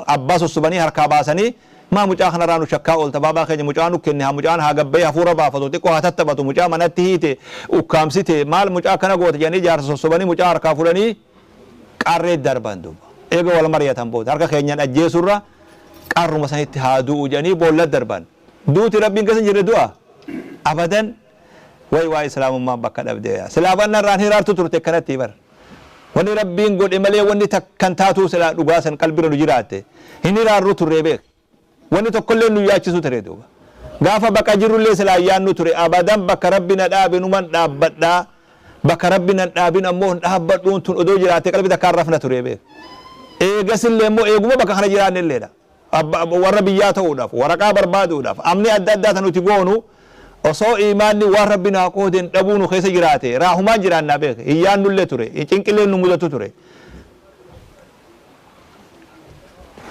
abbaa sossobanii harkaa baasanii maa mucaa kanarraa nu shakkaa oolta baabaa keenya mucaa nu kenne haa mucaan haa gabbayee hafuura baafatu xiqqoo haa tattaphatu mucaa manatti hiite ukkaamsite maal mucaa akkana goota jedhanii jaarsa sossobanii mucaa harkaa fuudhanii qarree darban duuba. Eega wal mari'atan booda harka keenyaan ajjeesurra qarruma sanitti haa du'u jedhanii boolla darban. Duuti rabbiin keessa hin jirre du'a abadan wayi waa islaamummaan bakka dhabdee silaabanna irraan hiraartu turte akkanatti bar. Wanni rabbiin godhe malee wanni takkan taatuu silaa dhugaa san qalbirra nu jiraatte hin hiraarru turre beek. Wanni tokkollee nu yaachisu ture duuba. Gaafa baqa jirrullee silaa yaannu ture abadan bakka rabbi na dhaabe numan dhaabbadhaa bakka rabbi na dhaabin ammoo hin dhaabbadhuun tun odoo jiraatte qalbi takkaan rafna ture beek. Eegasillee immoo eeguma bakka kana jiraannilleedha. Warra biyyaa ta'uudhaaf waraqaa barbaaduudhaaf amni adda addaa tan nuti goonu osoo imaanni waan rabbi naa qoodeen dhabuu nu keessa jiraate raahumaan jiraannaa beek hin yaannullee ture cinqillee nu mudatu ture.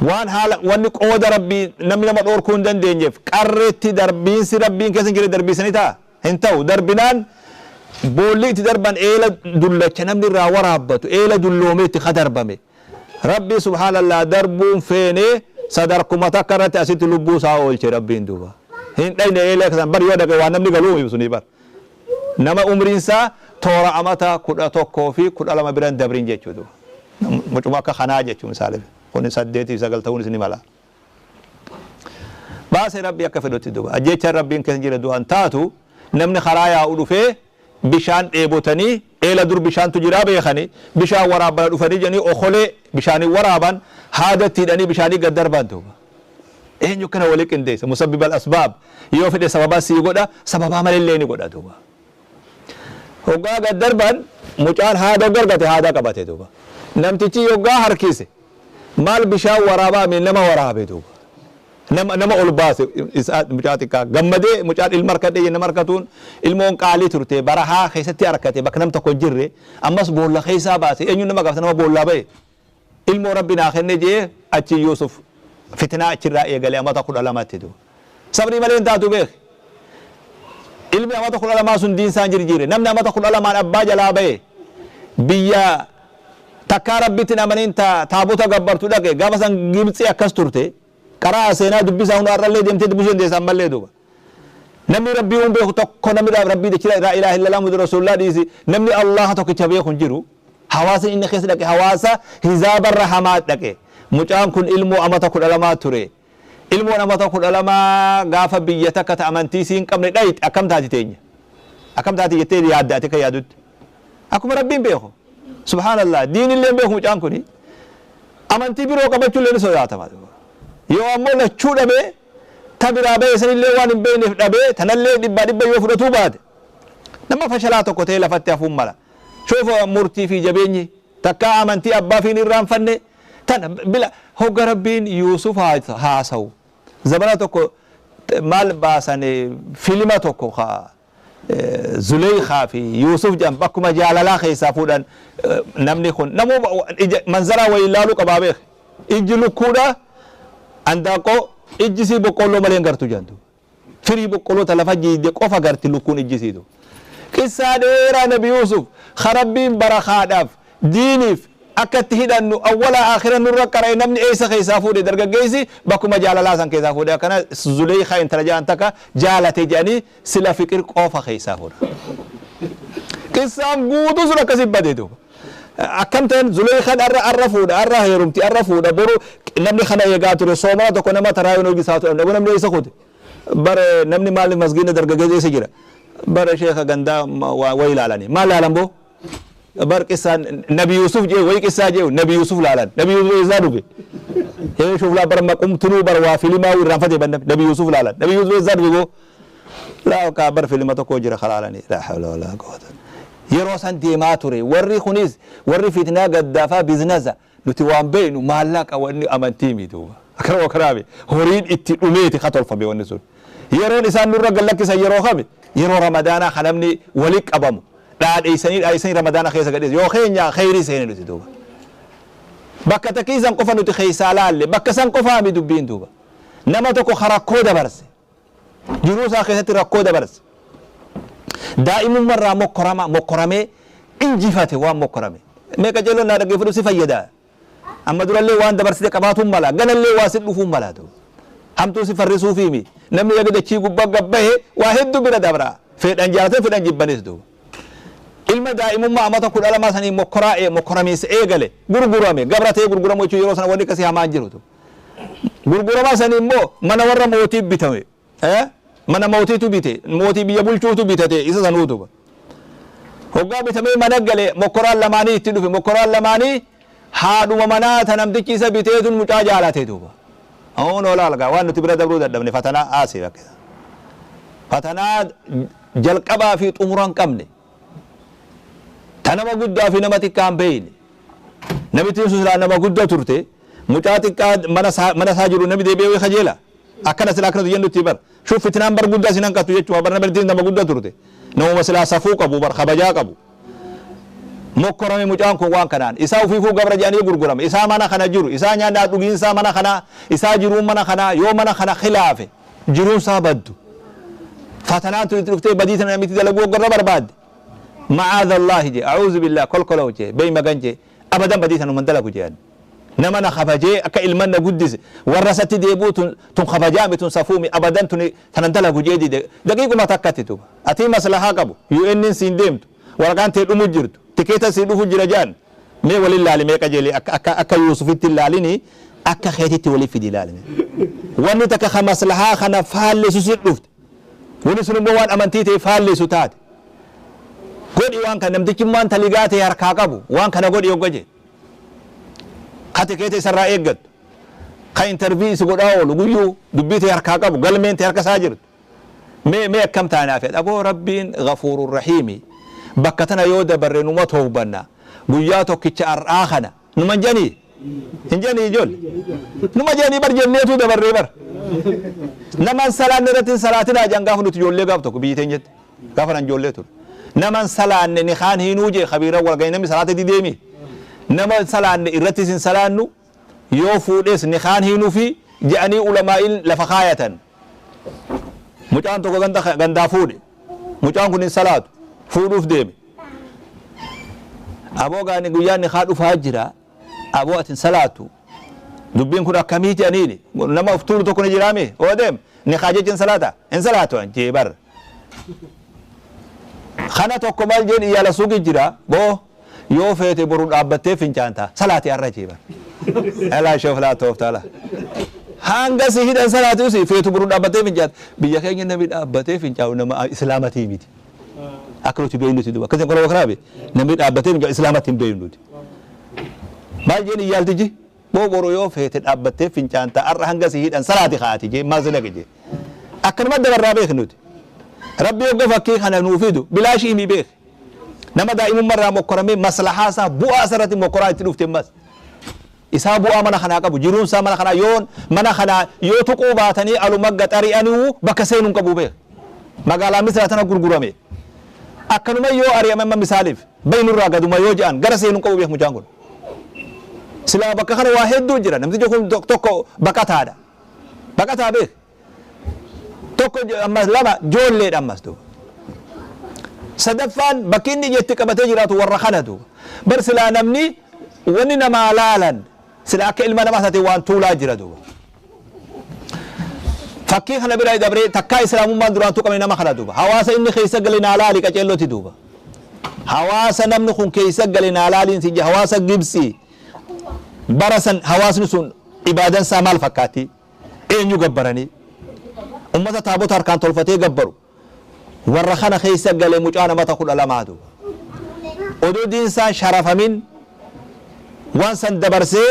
Waan haala wanni qooda rabbii namni nama dhoorkuu hin dandeenyeef qarreetti darbiinsi rabbiin keessa hin jirre darbiisanii ta'a hin ta'u darbinaan boolli itti darban eela dullacha namni irraa waraabbatu eela dulloomee itti kadarbame. Rabbi subhaanallah darbuun feene sadarkuma takka irratti asitti lubbuu isaa oolche rabbiin duuba. Hin dhayne eela san bar yoo dhaqe waan namni galuu ibsu ni bar. Nama umriin isaa toora amata 11 fi 12 biran dabrin jechuudha. Mucuma akka kanaa jechuun misaale kun 8 fi 9 ta'uun ni mala. Baase Rabbi akka fedhutti duuba. Ajjeechaan Rabbiin keessa jira du'an taatu namni karaa yaa'u dhufee bishaan dheebotanii eela dur bishaantu jiraa beekanii bishaan waraabbana dhufanii jedhanii okolee bishaanii waraaban haadatti hidhanii bishaanii gad darban duuba. Eenyu kana walii qindeessa? Musabbibal asbaab. Yoo fedhe sababaa sii godha, sababaa malillee ni godha duuba. Hoggaa gad darban mucaan haada gargate, haada qabate duuba. Namtichi yoggaa harkise maal bishaan waraabaa mi nama waraabe duuba. Nama ol baase isaa mucaa xiqqaa gammadee mucaan ilma harkadhee nama harkatuun ilmoon qaalii turte barahaa keessatti harkate bakka nam tokko hin jirre ammas boolla keessaa baase eenyu nama gaafata nama boollaa ba'e ilmoo Rabbi naa kenne jee achi Yuusuf fitnaa achirraa eegale amata 12tti duuba. Sabrii malee hin taatu beeki. Ilmi amata 12 sun diinsaan jirjiire. Namni amata 12n abbaa jalaa ba'e biyya takkaa Rabbitti hin amaniin taabota gabbartu dhaqe gaafa san Gibxii akkas turte qaraa seenaa dubbisaa hunda har'allee deemtee dubbisuu dandeessa ammallee duuba. Namni Rabbii hin beeku tokko namni Rabbii dachira laa ilaaha illallah Muhammadu Rasuulullah dhiisi namni Allaha tokkicha beeku hin jiru. Hawaasni inni keessa dhaqe hawaasa hizaabarra hamaa dhaqe. Mucaan kun ilmoo amata 12 ture. Ilmoon amata 12 gaafa biyya takka ta amantii sii hin qabne dhayxe akkam taati teenya? Akkam taati jettee yaadda ati akka yaadutti? Akkuma Rabbiin beeku. Subhaanallah diinillee hin beeku mucaan kuni. Amantii biroo qabachuullee ni sodaatama. Yoo ammoo lachuu dhabee ta biraa bahe sanillee waan hin beekneef dhabee tanallee dhibbaa dhibba yoo fudhatuu baate nama fashalaa tokko ta'ee lafatti hafuun mala. Shoofa murtii fi jabeenyi takkaa amantii abbaa fi hin irraanfanne tana bila hogga Rabbiin Yuusuf haasawu zamana tokko maal baasan filima tokko ka Zuleykaa fi Yuusuf jedhan bakkuma jaalalaa keessaa fuudhan namni kun namuu ija manzaraa wayii laaluu qabaa beek ijji lukkuudha andaaqqoo ijji sii boqqoolloo malee hin gartu jedhan firii boqqolloo ta lafa jiidde qofa garti lukkuun ijji siitu. Qissaa dheeraa Nabi Yuusuf ka Rabbiin barakaadhaaf diiniif akka itti hidhannu awwalaa aakhira nurra qara'e namni eessa keessaa fuudhe dargaggeessi bakkuma jaalalaa san keessaa fuudhe akkana Zuleykaa intala jedhan takka jaalate jedhanii sila fiqir qofa keessaa fuudha. Qissaan guutuu sun akkasi bade duuba. Akkam ta'an Zuleykaan arra arra fuudha arra heerumti arra fuudha boru namni kana eegaa ture soomana tokko nama taraawiin hojii ture namni eessa kute bare namni maal masgiina dargaggeessa eessa jira bare sheekha gandaa wayi ilaalani maal laalan boo bar qissaan Nabi Yusuf jee wayi qissaa jee Nabi Yusuf laalan Nabi Yusuf eessaa dhufe hee shuflaa bar maqumtunuu bar waa filimaa irraanfate ban Nabi Yusuf laalan Nabi Yusuf eessaa dhufe boo laa kaa bar filima tokko jira kalaalani laa hawla walaa quwwata. Yeroo san deemaa ture warri kunis warri fitnaa gaddaafaa biznasa nuti waan beeknu maallaqa wanni amantii miti duuba akkana wakkanaami horiin itti dhumeeti ka tolfame wanni sun yeroon isaan nurra gad lakkisan yeroo kami yeroo Ramadaanaa ka namni wali qabamu dhaadheessanii dhaadheessanii Ramadaana keessa gadhiisan yoo keenya kheyrii seene nuti duuba bakka takkiisan qofa nuti keessaa laalle bakka san qofaami dubbiin duuba nama tokko ka rakkoo dabarse jiruu isaa keessatti rakkoo dabarse daa'imummarraa mokkorama mokkoramee injifate waan mokkorame mee qajeelloon naa dhaggeeffadhu si fayyada amma durallee waan dabarsite qabaatuun mala ganallee waa si dhufuun mala hamtuu si farrisuufiimi namni yaga dachii gubbaa gabbahe waa hedduu bira dabra fedhan jaalatan fedhan jibbanis duuba ilma daa'imummaa amata 12 sanii mokkoraa mokkoramiinsa eegale gurgurame gabra ta'ee gurguramu jechuun yeroo sana wanni akkasii hamaan jiru gurgurama sanii immoo mana warra mootii bitame mana mootiitu bite mootii biyya bulchuutu bitate isa sanuutu hoggaa bitamee mana gale mokkoraan lamaanii itti dhufe mokkoraan lamaanii haadhuma manaa ta namtichi isa biteetun mucaa jaalate duuba oon olaalgaa waan nuti bira dabruu dadhabne fatanaa aasii bakkisa fatanaa jalqabaa fi xumura hin qabne ta nama guddaa fi nama xiqqaa hin beeyne namittiin sun silaa nama guddaa turte mucaa xiqqaa mana isaa jiru namni deebi'ee kajeela akkana silaa akkanatu jennutti bar shuf fitnaan bar guddaa sin hanqattu jechuudha bar namittiin nama guddaa turte namuma silaa safuu qabu bar kabajaa qabu mokkorame mucaan kun waan kanaan isaa ufiifuu gabra jedhanii gurgurame isaa mana kana jiru isaa nyaannaa dhugiinsaa mana kanaa isaa jiruun mana kanaa yoo mana kana khilaafe jiruun isaa baddu fatanaan tun itti dhuftee badii tana namitti dalaguu hoggarra barbaadde ma'aadha Allaahi jee a'uuzu billah kolkolaw jee bey magan jee abadan badii tanuman dalagu jean nama na kabajee akka ilman na guddise warra isatti deebi'u tun kabajaami tun safuumi abadan tun tanan dalagu jee dide daqiiquma takkatti tuba atii maslahaa qabu UN'n siin deemtu waraqaan tee dhumu jirtu tikeeta sii dhufu jira jean mee walin laali mee qajeeli akka Yuusufitti hin laalini akka keetitti walii fidi laalime Wanni takka ka maslahaa kana faalleessu si dhufte. Wanni sun immoo waan amantii ta'e faalleessu taate. Godhi waan kana namtichi waan taligaa ta'e harkaa qabu waan kana godhi yogga jee. Kati keete isarraa eeggattu. Ka intervii isi godhaa oolu guyyuu dubbii ta'e harkaa qabu galmeen ta'e harka isaa jirtu. Mee mee akkam taanaa fedha aboo rabbiin ghafuurur rahiimi. Bakka tana yoo dabarre numa toobanna. Guyyaa tokkicha har'aa kana numa janii hin janii ijoollee numa janii bar jenneetu dabarree bar. Naman salaanne irratti hin salaatinaa jedhan gaafa nuti ijoollee gaaf tokko biyyi teenyetti gaafa nan ijoollee ture. Naman salaanne ni kaan hiinuu jee kabiira wal gahii namni salaata dideemi. Nama salaanne irrattis hin salaannu yoo fuudhes ni kaan hiinuu fi jedhanii ulamaa'in lafa kaayatan. Mucaan tokko gandaa fuudhe. Mucaan kun hin salaatu fuudhuuf deeme. Aboo gaani guyyaan ni kaa dhufaa jira. Aboo ati hin salaatu. Dubbiin kun akkamii jedhaniini nama of tuulu tokko ni jiraame oo deem ni kaa jecha hin salaata hin salaatu jee bar. Kana tokko maal jeen iyyaala suuqi jira boo yoo feete boru dhaabbattee fincaanta salaati har'a jee bar. Alaa shoof laa tooftaala. Hanga si hidhan salaati usi feetu boru dhaabbattee fincaanta biyya keenya namni dhaabbatee fincaa'u nama islaamatii miti. Akka nuti beeknuti duuba akkasiin kola wakraabe namni dhaabbatee fincaa'u islaamatti hin beeknuti. Maal jeen iyyaaltiji boo boru yoo feete dhaabbattee fincaanta har'a hanga si hidhan salaati kaati jee maal si jee. Akkanuma dabarraa beeknuti. Rabbi yogga fakkii kana nuu fidu bilaashii himi beek. Nama daa'imummaa mokkoramee maslahaa isaa bu'aa isarratti mokkoraa itti dhufte mas. Isaa bu'aa mana kanaa qabu jiruun isaa mana kanaa yoo mana kanaa yoo tuquu baatanii aluma gaxari'anii bakka seenuu hin qabu beek. Magaalaa Misraa tana gurgurame. Akkanuma yoo ari'ame amma misaaliif baynurraa gaduma yoo je'an gara seenuu hin qabu beek mucaan kun. Silaa bakka kana waa hedduu jira namtichi kun tokko baqataadha. Baqataa beek. Tokko ammas lama joolleedha ammas duuba. Sadaffaan bakki inni itti qabatee jiraatu warra kana duuba. Bar silaa namni wanni namaa laalan sila akka ilma namaa taate waan tuulaa jira duuba. Fakkii kana bira dabree takkaa islaamummaan duraan tuqame nama kana duuba. Hawaasa inni keessa gale naa laali qaceelloti duuba. Hawaasa namni kun keessa gale naa laaliin si hawaasa Gibsii bara san hawaasni sun ibaadan isaa maal fakkaatti? Eenyu gabbaranii? Ummata taabota harkaan tolfatee gabbaru. Warra kana keessa gale mucaa namata 12 duuba. Oduu diinsaan sharafamin waan san dabarsee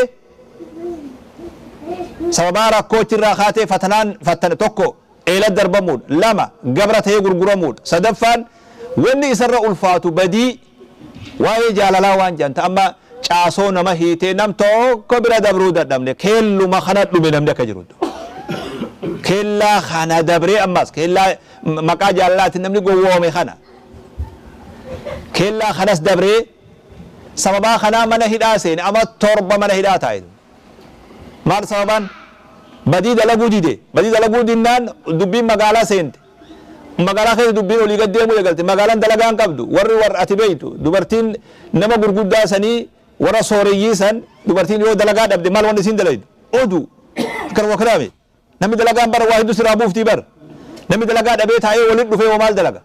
sababaa rakkoochirraa kaatee fatanaan fattane tokko eela darbamuudha lama gabra ta'ee gurguramuudha sadaffaan wanni isarra ulfaatu badii waa'ee jaalalaa waan jedhan amma caasoo nama hiitee nam tokko bira dabruu dadhabne keelluma kana dhume namni akka jirutu. Keellaa kana dabree ammas keellaa maqaa jaalalaatiin namni gowwoome kana. Keellaa kanas dabree sababaa kanaa mana hidhaa seene ama 7 mana hidhaa taa'e. Maal sababaan? Badii dalaguu dide. Badii dalaguu dinnaan dubbiin magaalaa seente. Magaalaa keessa dubbiin olii gad deemuu eegalte. Magaalaan dalagaa hin qabdu. Warri warra ati beektu dubartiin nama gurguddaa sanii warra sooreyyii san dubartiin yoo dalagaa dhabde maal wanni isiin dalaydu? Oduu. Akkana wakiraame. Namni dalagaan bara waa hedduu siraa buuftii bara. Namni dalagaa dhabee taa'ee walitti dhufee hoo maal dalaga?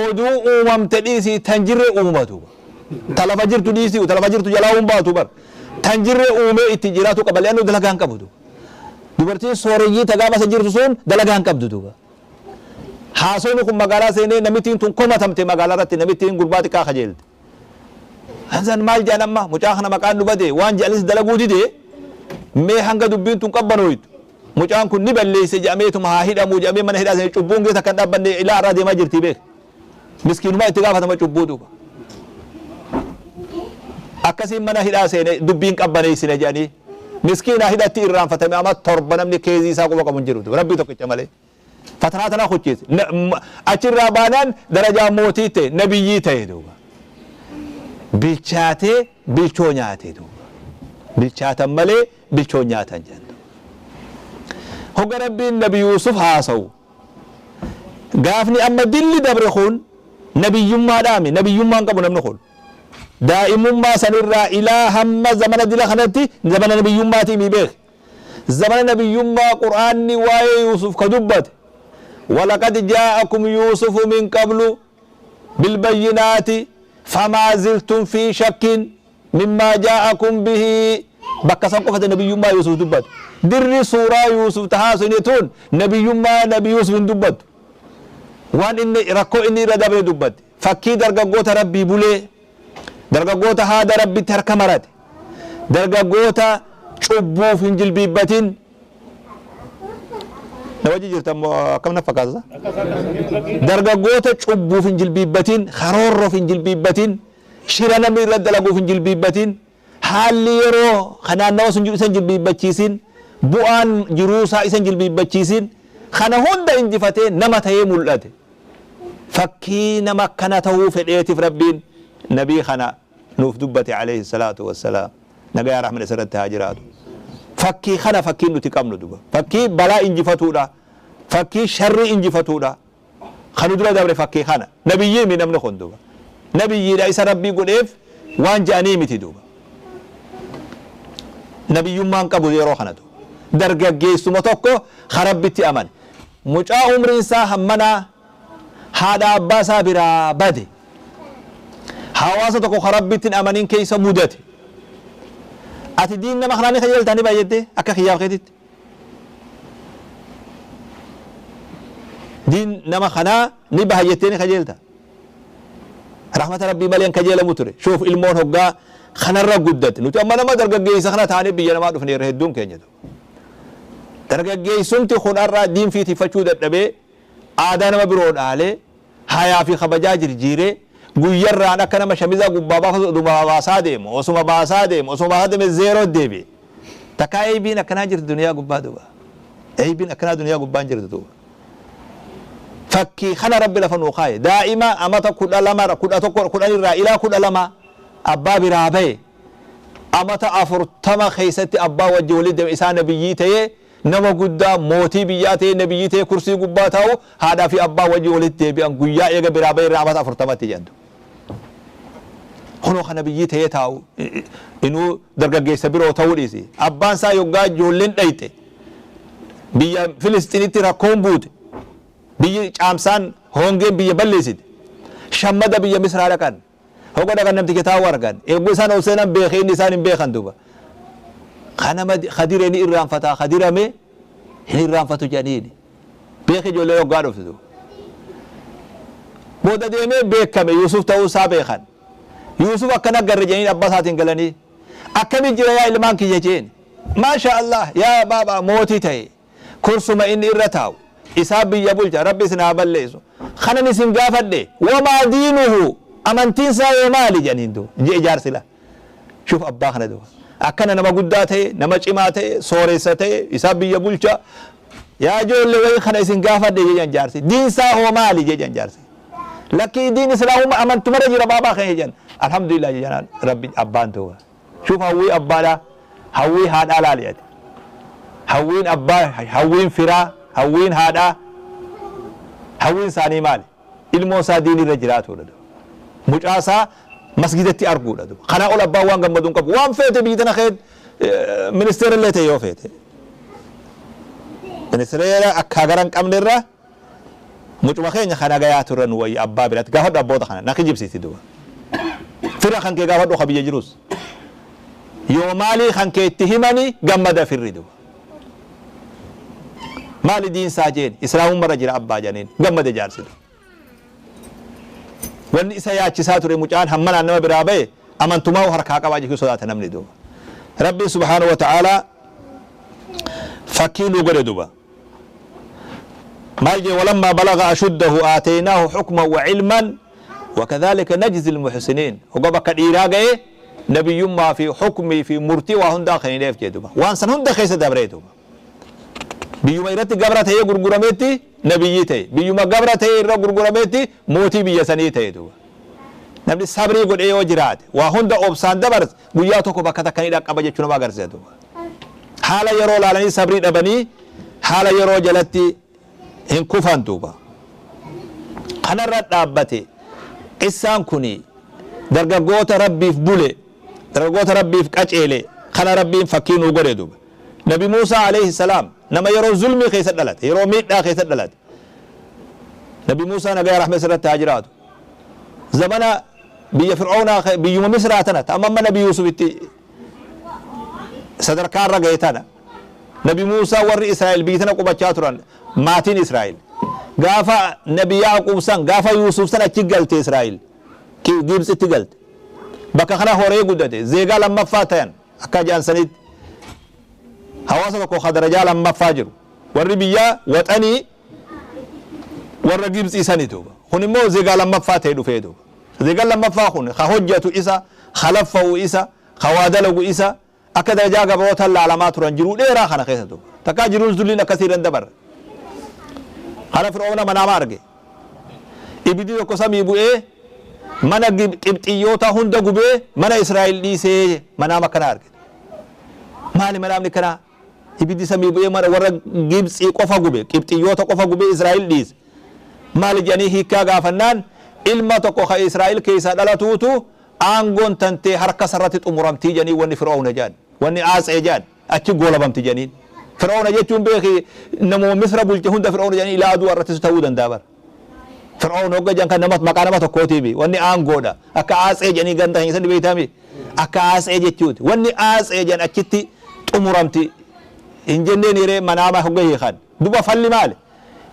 Oduu uumamte dhiisii tan jirre uumatu. Ta lafa jirtu dhiisii ta lafa jirtu jalaa hin baatu bara. Tan jirre uumee itti jiraatu qaba le'annoo dalagaa hin qabu. Dubartiin sooreyyii ta gaafa isa jirtu sun dalagaa hin qabdu duuba. Haasofni kun magaalaa seenee namittiin tun komatamte magaalaa irratti namittiin gurbaa xiqqaa kajeelte. Hansan maal jedhan amma mucaa kana maqaan nu bade waan jedhanis dalaguu dide mee hanga dubbiin tun qabbanooytu. Mucaan kun ni balleesse jedhameetuma haa hidhamuu jedhamee mana hidhaa seenee cubbuun keessa kan dhaabbanne ilaa irraa deemaa jirti beek. Miskiinumaa itti gaafatama cubbuu duuba. Akkasiin mana hidhaa seenee dubbiin qabbaneessine jedhanii miskiina hidhatti irraanfatame amma 7 namni keezii isaa quba qabu hin jiru rabbii tokkicha malee. Fatanaa tana kuchiise achirraa baanaan darajaa mootii ta'e nabiyyii ta'e duuba. Bilchaatee bilchoo nyaate duuba. Bilchaatan malee bilchoo nyaatan jedhan. Hogga rabbiin nabi Yuusuf haasa'u. Gaafni amma dilli dabre kun nabiyyummaadhaami nabiyyummaan qabu namni kun. Daa'imummaa sanirraa ilaa hamma zamana dila kanatti zamana nabiyyummaatii mi beek. Zamana nabiyyummaa Qur'aanni waa'ee Yuusuf ka dubbate. ولقد جاءكم يوسف من قبل بالبينات فما زلتم في شك مما جاءكم به. Bakka san qofate nabiyyummaa Yuusuf dubbatu. Dirri suuraa Yuusuf tahaasofne nabiyyummaa Nabi Yuusuf hin dubbattu. Waan inni rakkoo inni irra dabre dubbatti. Fakkii dargaggoota Rabbii bulee, dargaggoota haada Rabbitti harka marate, dargaggoota cubbuuf hin jilbiibbatin. Na wajji jirta ammoo akkam na fakkaata? Dargaggoota cubbuuf hin jilbiibbatin, karoorroof hin jilbiibbatin, shira namni irra dalaguuf hin jilbiibbatin, haalli yeroo naannawa sun jiru isa hin jilbiibbachiisin, bu'aan jiruusaa isa hin jilbiibbachiisin, kana hunda injifatee nama ta'ee mul'ate. Fakkii nama akkana ta'uu fedheetiif Rabbiin nabii kana nuuf dubbate alayhi salaatu wassalaam. Nagayaa rahman isarratti haa jiraatu. Fakkii kana fakkiin nuti qabnu duba. Fakkii balaa injifatuudha. Fakkii sharrii injifatuudha. Kanu dura dabre fakkii kana. Nabiyyii mi namni kun duba. Nabiyyiidha isa Rabbii godheef waan je'anii miti duba. Nabiyyummaan qabu yeroo kana duba. Dargaggeessuma tokko ka Rabbitti amane. Mucaa umriin isaa hammanaa haadha abbaa isaa biraa bade. Hawaasa tokko ka Rabbitti hin amanin keessa mudate. Ati diin nama kanaa ni kajeeltaa ni baay'atte akka kiyyaaf keetitti. Diin nama kanaa ni baha jettee ni kajeelta. Rahmata Rabbii malee hin kajeelamu ture. Shuuf ilmoon hoggaa kanarra guddate. Nuti amma nama dargaggeessa kana taanee biyya namaa dhufne irra hedduun keenya tu. Dargaggeessumti kun har'a diin fiitifachuu dadhabee aadaa nama biroo dhaalee hayaa fi kabajaa jirjiiree guyyarraan akka nama shamizaa gubbaa baafatu oduma baasaa deemu osuma baasaa deemu osuma baasaa deeme zeeroo deebi'e. Takkaa eeybiin akkanaa jirtu duniyaa gubbaa duuba. Eeybiin akkanaa duniyaa gubbaan jirtu duuba. Fakkii kana Rabbi lafa nuu kaaye. Daa'ima amata 12 11 10 irraa ilaa 12 abbaa biraa bahe. Amata 40 keessatti abbaa wajji walitti deeme isaa nabiyyii ta'ee nama guddaa mootii biyyaa ta'ee nabiyyii ta'ee kursii gubbaa taa'u haadhaa fi abbaa wajji walitti deebi'an guyyaa eega biraa bahe irraa amata 40tti jedhantu. Kunoo kan nabiyyii ta'ee taa'u inuu dargaggeessa biroo ta'uu dhiisi. Abbaan isaa yoggaa ijoolleen dhayxe biyya Filistinitti rakkoon buute. Biyyi caamsaan hongeen biyya balleessite. Shammada biyya Misraa dhaqan. Hoga dhaqan namticha taa'u argan. Eeguu isaan ol seenan beekee inni isaan hin beekan duuba. Kanama kadiree ni irraanfataa kadirame hin irraanfatu jedhaniini. Beekee ijoollee yoggaa dhuftu duuba. Booda deemee beekame Yuusuf ta'uu isaa beekan. Yuusuf akkana garre jedhanii abbaa isaatiin galanii. Akkami jira yaa ilmaan kiyya jeen. Maasha Allah yaa baaba mootii ta'e. Kursuma inni irra taa'u. Isaa biyya bulcha Rabbi isin haa balleessu. Kanan isin gaafadhe wamaa diinuhu amantiin isaa yoo maali jedhaniin duuba. Je jaarsi la. Shuf abbaa kana duuba. Akkana nama guddaa ta'e, nama cimaa ta'e, sooressa ta'e, isaa biyya bulcha. Yaa ijoollee wayii kana isin gaafadhe jedhan jaarsi. Diin isaa hoo maali jedhan jaarsi. Lakkii diin islaamummaa amantumarra jira baabaa keenya jedhan. Alhamdulillah jedhan Rabbi abbaan duuba. Shuf hawwii abbaadhaa, hawwii haadhaa laali ati. Hawwiin abbaa, hawwiin firaa, hawwiin haadhaa, hawwiin isaanii maali? Ilmoon isaa diin irra jiraatudha. Mucaa isaa masgidatti arguudha. Kanaa ol abbaan waan gammadu hin qabu. Waan feete biyyi tana kee ministeera illee ta'e yoo feete. Ministeera akka gara hin qabne irra mucuma keenya kana gayaa turre nu wayya abbaa biratti gaafadhu abboota kana na kijibsiisi duuba. Fira kan kee gaafadhu ka biyya jirus. Yoo maalii kan kee itti himani gammada firri duuba. Maali diin isaa jeen islaamummaa irra jira abbaa jedhaniin gammada jaarsi duuba. Wanni isa yaachisaa ture mucaan hammanaan nama biraa bahe amantumaa harkaa qabaa jechuu sodaata namni duuba. Rabbiin subhaanahu wa ta'aalaa fakkii nuu godhe duuba. Maal jee walammaa balaga ashuddahu aataynaahu hukman wa ilman wakadhalika najzi almuhsiniin. Hogga bakka dhiiraa ga'e nabiyyummaa fi hukmii fi murtii waa hundaa kennineef jee duuba. Waan san hunda keessa dabree duuba. Biyyuma irratti gabra ta'ee gurgurametti nabiyyii ta'e. Biyyuma gabra ta'ee irra gurgurametti mootii biyya sanii ta'e duuba. Namni sabrii godhee yoo jiraate waa hunda obsaan dabarse guyyaa tokko bakka takka ni dhaqqaba jechuu nama agarsiisa duuba. Haala yeroo laalanii sabrii dhabanii haala yeroo jalatti hin kufan duuba. Kanarra dhaabbate qissaan kuni dargaggoota Rabbiif bule, dargaggoota Rabbiif qaceele kana Rabbiin fakkii nuu godhe duuba. Nabi Muusaa alayhi salaam nama yeroo zulmii keessa dhalate, yeroo miidhaa keessa dhalate. Nabi Muusaa nagaya rahmee irratti haa jiraatu. Zamana biyya Fir'aunaa biyyuma Misraa tana amma amma Nabi Yuusuf itti Sadarkaa irra ga'e tana. Nabi Muusaa warri Israa'el biyya tana qubachaa turan maatiin Israa'el. Gaafa Nabi Yaaquub san gaafa Yuusuf san achi galte Israa'el. Gibxitti galte. Bakka kana horee guddate zeegaa lammaffaa ta'an akka jaansanitti. Hawaasa tokko ka darajaa lammaffaa jiru. Warri biyyaa waxanii warra Gibxii sani duuba. Kun immoo zeegaa lammaffaa ta'e dhufee duuba. Zeegaan lammaffaa kun ka hojjetu isa, ka laffa'u isa, ka waa dalagu isa, akka darajaa gabroota laalamaa turan jiruu dheeraa kana keessa duuba. Takkaa jiruun zulliin akkasii irra dabarre. Kana Fir'aawna manaama arge. Ibiddi tokko samii bu'ee mana Qibxiyyoota hunda gubee mana Israa'el dhiisee manaama akkana arge. Maali manaamni kanaa? Ibiddi samii bu'ee mana warra Gibxii qofa gube, Qibxiyyoota qofa gubee Israa'el dhiise. Maali jedhanii hiikkaa gaafannaan ilma tokko ka Israa'el keessaa dhalatuutu aangoon tantee harka sarratti xumuramtii jedhanii wanni Fir'aawna jedhan. Wanni Aatsee jedhan achi goolabamti jedhaniin. Fir'aawna jechuun beeki namuma Misra bulche hunda Fir'aawna jedhanii ilaa aduu irrattis ta'uu danda'a bara. Fir'aawna hogga jedhan kan nama maqaa nama tokkootiifi wanni aangoodha. Akka Aatsee jedhanii ganda hin sani beektaami. Akka Aatsee jechuuti. Wanni Aatsee jedhan achitti xumuramti hin jenneen hiree manaama hogga hiikan. Duba falli maali?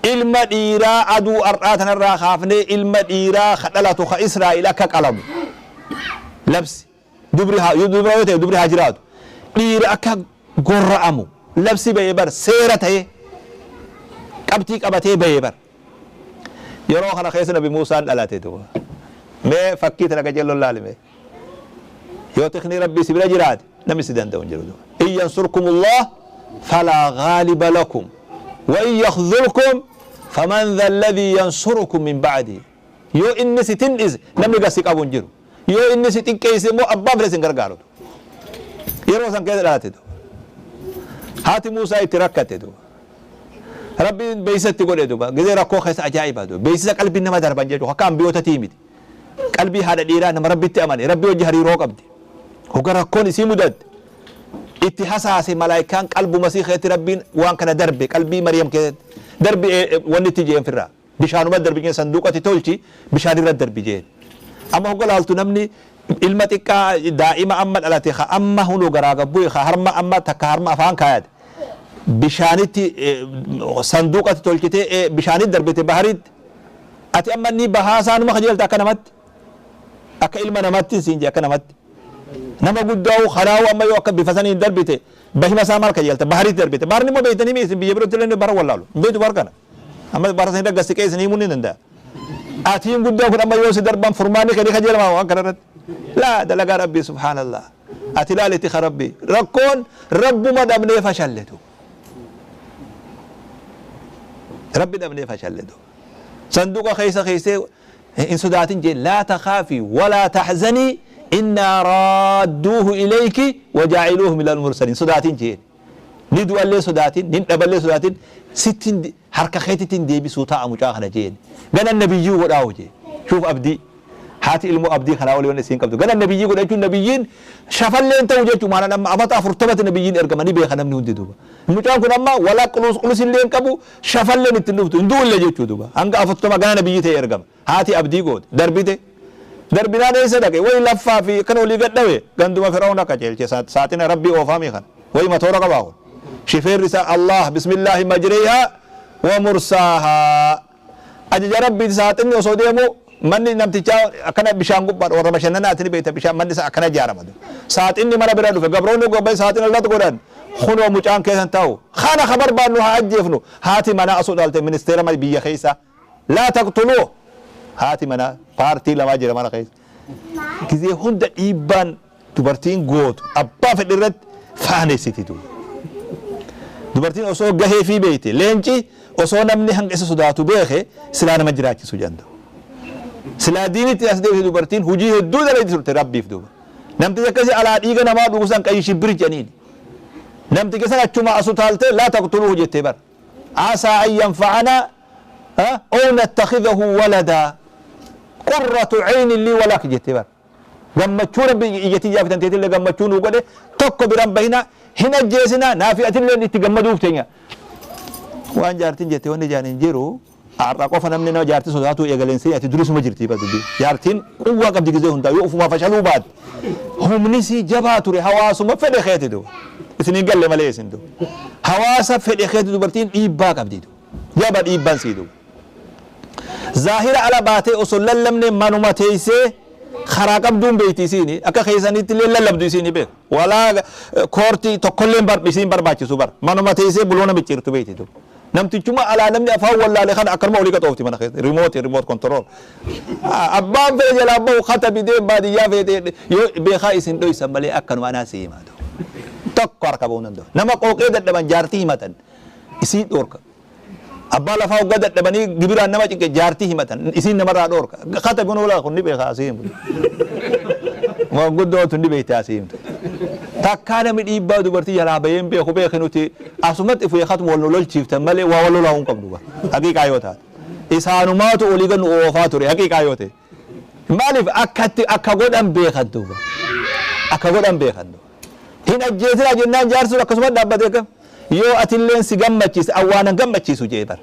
Ilma dhiiraa aduu har'aa tanarraa kaafnee ilma dhiiraa ka dhalatu ka Israa'el akka qalamu. Labsi. Dubri haa dubra yoo ta'e dubri haa jiraatu. Dhiira akka gorra'amu. Labsi ba'ee bar seera ta'ee qabxii qabatee ba'ee bar. Yeroo kana keessa Nabi Muusaan dhalate duuba. Mee fakkii tana qajeelloon laalime. Yoo tikni Rabbii si bira jiraate namni si danda'u hin jiru duuba. In yansurkumullah falaa ghaaliba lakum wa in yakhdhulkum faman dha alladhii yansurukum min ba'di. Yoo inni si tindhise namni gad si qabu hin jiru. Yoo inni si xiqqeesse immoo abbaan fedhe si hin gargaaru. Yeroo san keessa dhalate duuba. Haati Muusaa itti rakkatte duuba. Rabbiin beeksisa itti godhe duuba. Gizee rakkoo keessa ajaa'iba duuba. Beeksisa qalbii nama darban jechuudha. Akka ambiyootatii miti. Qalbii haadha dhiiraa nama Rabbitti amane. Rabbii wajji hariiroo qabdi. Hogga rakkoon isii mudatte itti hasaase malaayikaan qalbuma isii keessatti Rabbiin waan kana darbe qalbii Maryam keessatti darbi wanni itti jeen firraa. Bishaanuma darbi jeen sanduuqatti tolchi bishaan irra darbi jeen. Amma hogga laaltu namni ilma xiqqaa daa'ima amma dhalate ka amma hunoo garaa gabbu'e ka harma amma takka harma afaan kaayate bishaanitti sanduuqatti tolchitee bishaanitti darbite baharitti ati amma inni bahaa isaanuma kajeelta akka namatti akka ilma namatti siin jee akka namatti nama guddaa'u kanaa'u amma yoo akka bifa saniin darbite bahima isaa maal kajeelta baharitti darbite baharni immoo beektanii mi isin biyya birootti illee bara wallaalu hin beektu bahar kana amma bara sanii daggasiqee isin himuu ni danda'a. Atiin guddaa kun amma yoo si darban furmaanni kee ni kajeelama waan kana irratti. Laa dalagaa Rabbii subhaanallah. Ati ilaalitti ka Rabbii. Rakkoon Rabbuma dhabnee fashalletu. Rabbi dhabnee fashalletu. Sanduuqa keessa keessee hin sodaatin jee laa takaafi walaa tahzanii innaa raadduuhu ilayki wajaa'iluuhu minal mursaliin sodaatin jeen. Ni du'allee sodaatin, ni dhaballee sodaatin, sittin harka keetitti deebisuu ta'a mucaa kana jeen. Gana nabiyyuu godhaahu jeen. Shuuf abdii. Haati ilmoo abdii kanaa olii wanni isiin qabdu. Gana nabiyyii godha jechuun nabiyyiin shafalleen ta'u jechuun maana amma amata 40tti nabiyyiin ergama ni beeka namni hundi duuba. Mucaan kun amma walaa qulus qulus illee hin qabu shafalleen ittiin dhuftu hin du'ullee jechuu duuba. Hanga 40 gana nabiyyii ta'e ergama. Haati abdii goote darbite. Darbinaan eessa dhaqe wayi laffaa fi kan olii gad dhawe ganduma Fir'aawna qajeelche saaxina Rabbii oofaamii kana. Wayi matoora qabaa kun. Shifeerri isaa Allah bismillaahi majreehaa wa mursaahaa. Ajaja Rabbiiti saaxinni osoo deemu manni namtichaa akkana bishaan gubbaadha warra bashannanaati ni beekta bishaan manni isaa akkana ijaarama. Saaxinni mana bira dhufe gabroonni gobban saaxina irratti godhan kunoo mucaan keessan taa'u kana ka barbaannu haa ajjeefnu haati manaa asuu dhaalte ministeera biyya keessa laa taqtuluu haati manaa paartii lamaa jira mana keessa. Gizee hunda dhiibbaan dubartiin gootu abbaa fedhe irratti faanessiti duuba. Dubartiin osoo gahee fi beekte leenci osoo namni hanga isa sodaatu beeke silaa nama jiraachisu danda'u. Silaa diinitti as deebise dubartiin hojii hedduu dalagdi turte Rabbiif duuba. Namtichi akkasii alaa dhiiga namaa dhugu san qayyi shibbir jedhaniin. Namtichi san achuma asu taaltee laa taqtuluuhu jettee bara. Asaa an yanfa'anaa aw nattakhidahu waladaa qurratu caynin lii walak jettee bara. Gammachuu Rabbi ija tiyyaa fi tanteetillee gammachuu nuu godhe tokko biran bahina hin ajjeesina naafi atillee itti gammaduuf teenya. Waan jaartiin jette wanni jaan hin jiru har'a qofa namni nama jaartii sodaatuu eegaleen seenii ati durisuma jirti bara dubbii. Jaartiin quwwaa qabdi gizee hundaa yoo ufumaa fashaluu baatte humni sii jabaa ture hawaasuma fedhe keeti duuba. Isin hin galle malee isin du. Hawaasa fedhe keetti dubartiin dhiibbaa qabdi du. Jaba dhiibbaan sii du. Zaahira ala baatee osoo lallabne manuma teessee karaa qabduun beekti isiini akka keessanitti illee lallabdu isiini beeku. Walaa koortii tokkollee isiin barbaachisu bar manuma teessee buloona micciirtu beekti du. Namtichuma alaa namni afaan wallaale kana akkanuma olii qaxoofti mana keessa remote control. Abbaan fedhe jalaa bahu kata bidee baadiyyaa feetee yoo beekaa isin dhoysan malee akkanuma anaa si himaatu. Tokko harka ba'uu danda'u. Nama qooqee dadhaban jaartii himatan isiin dhoorka. Abbaa lafaa hoggaa dadhabanii gibiraan nama cinqe jaartii himatan isiin namarraa dhoorka. Kata kun oolaa kun ni beekaa asii himtu. Maanguddoo tun ni beekte asii himtu. Takkaa namni dhiibbaa dubartii jalaa baheen beeku beeki nuti asumatti fuye katuma wal lolchiiftan malee waa wal lolaa hin qabdu bara. Haqiiqaa yoo taate. Isaanumaatu olii gad nu oofaa ture haqiiqaa yoo ta'e. Maaliif akkatti akka godhan beekan duuba. Akka godhan beekan duuba. Hin ajjeesinaa jennaan jaarsuun akkasuma dhaabbatee kam yoo atilleen si gammachiise awwaanan gammachiisu jee bara.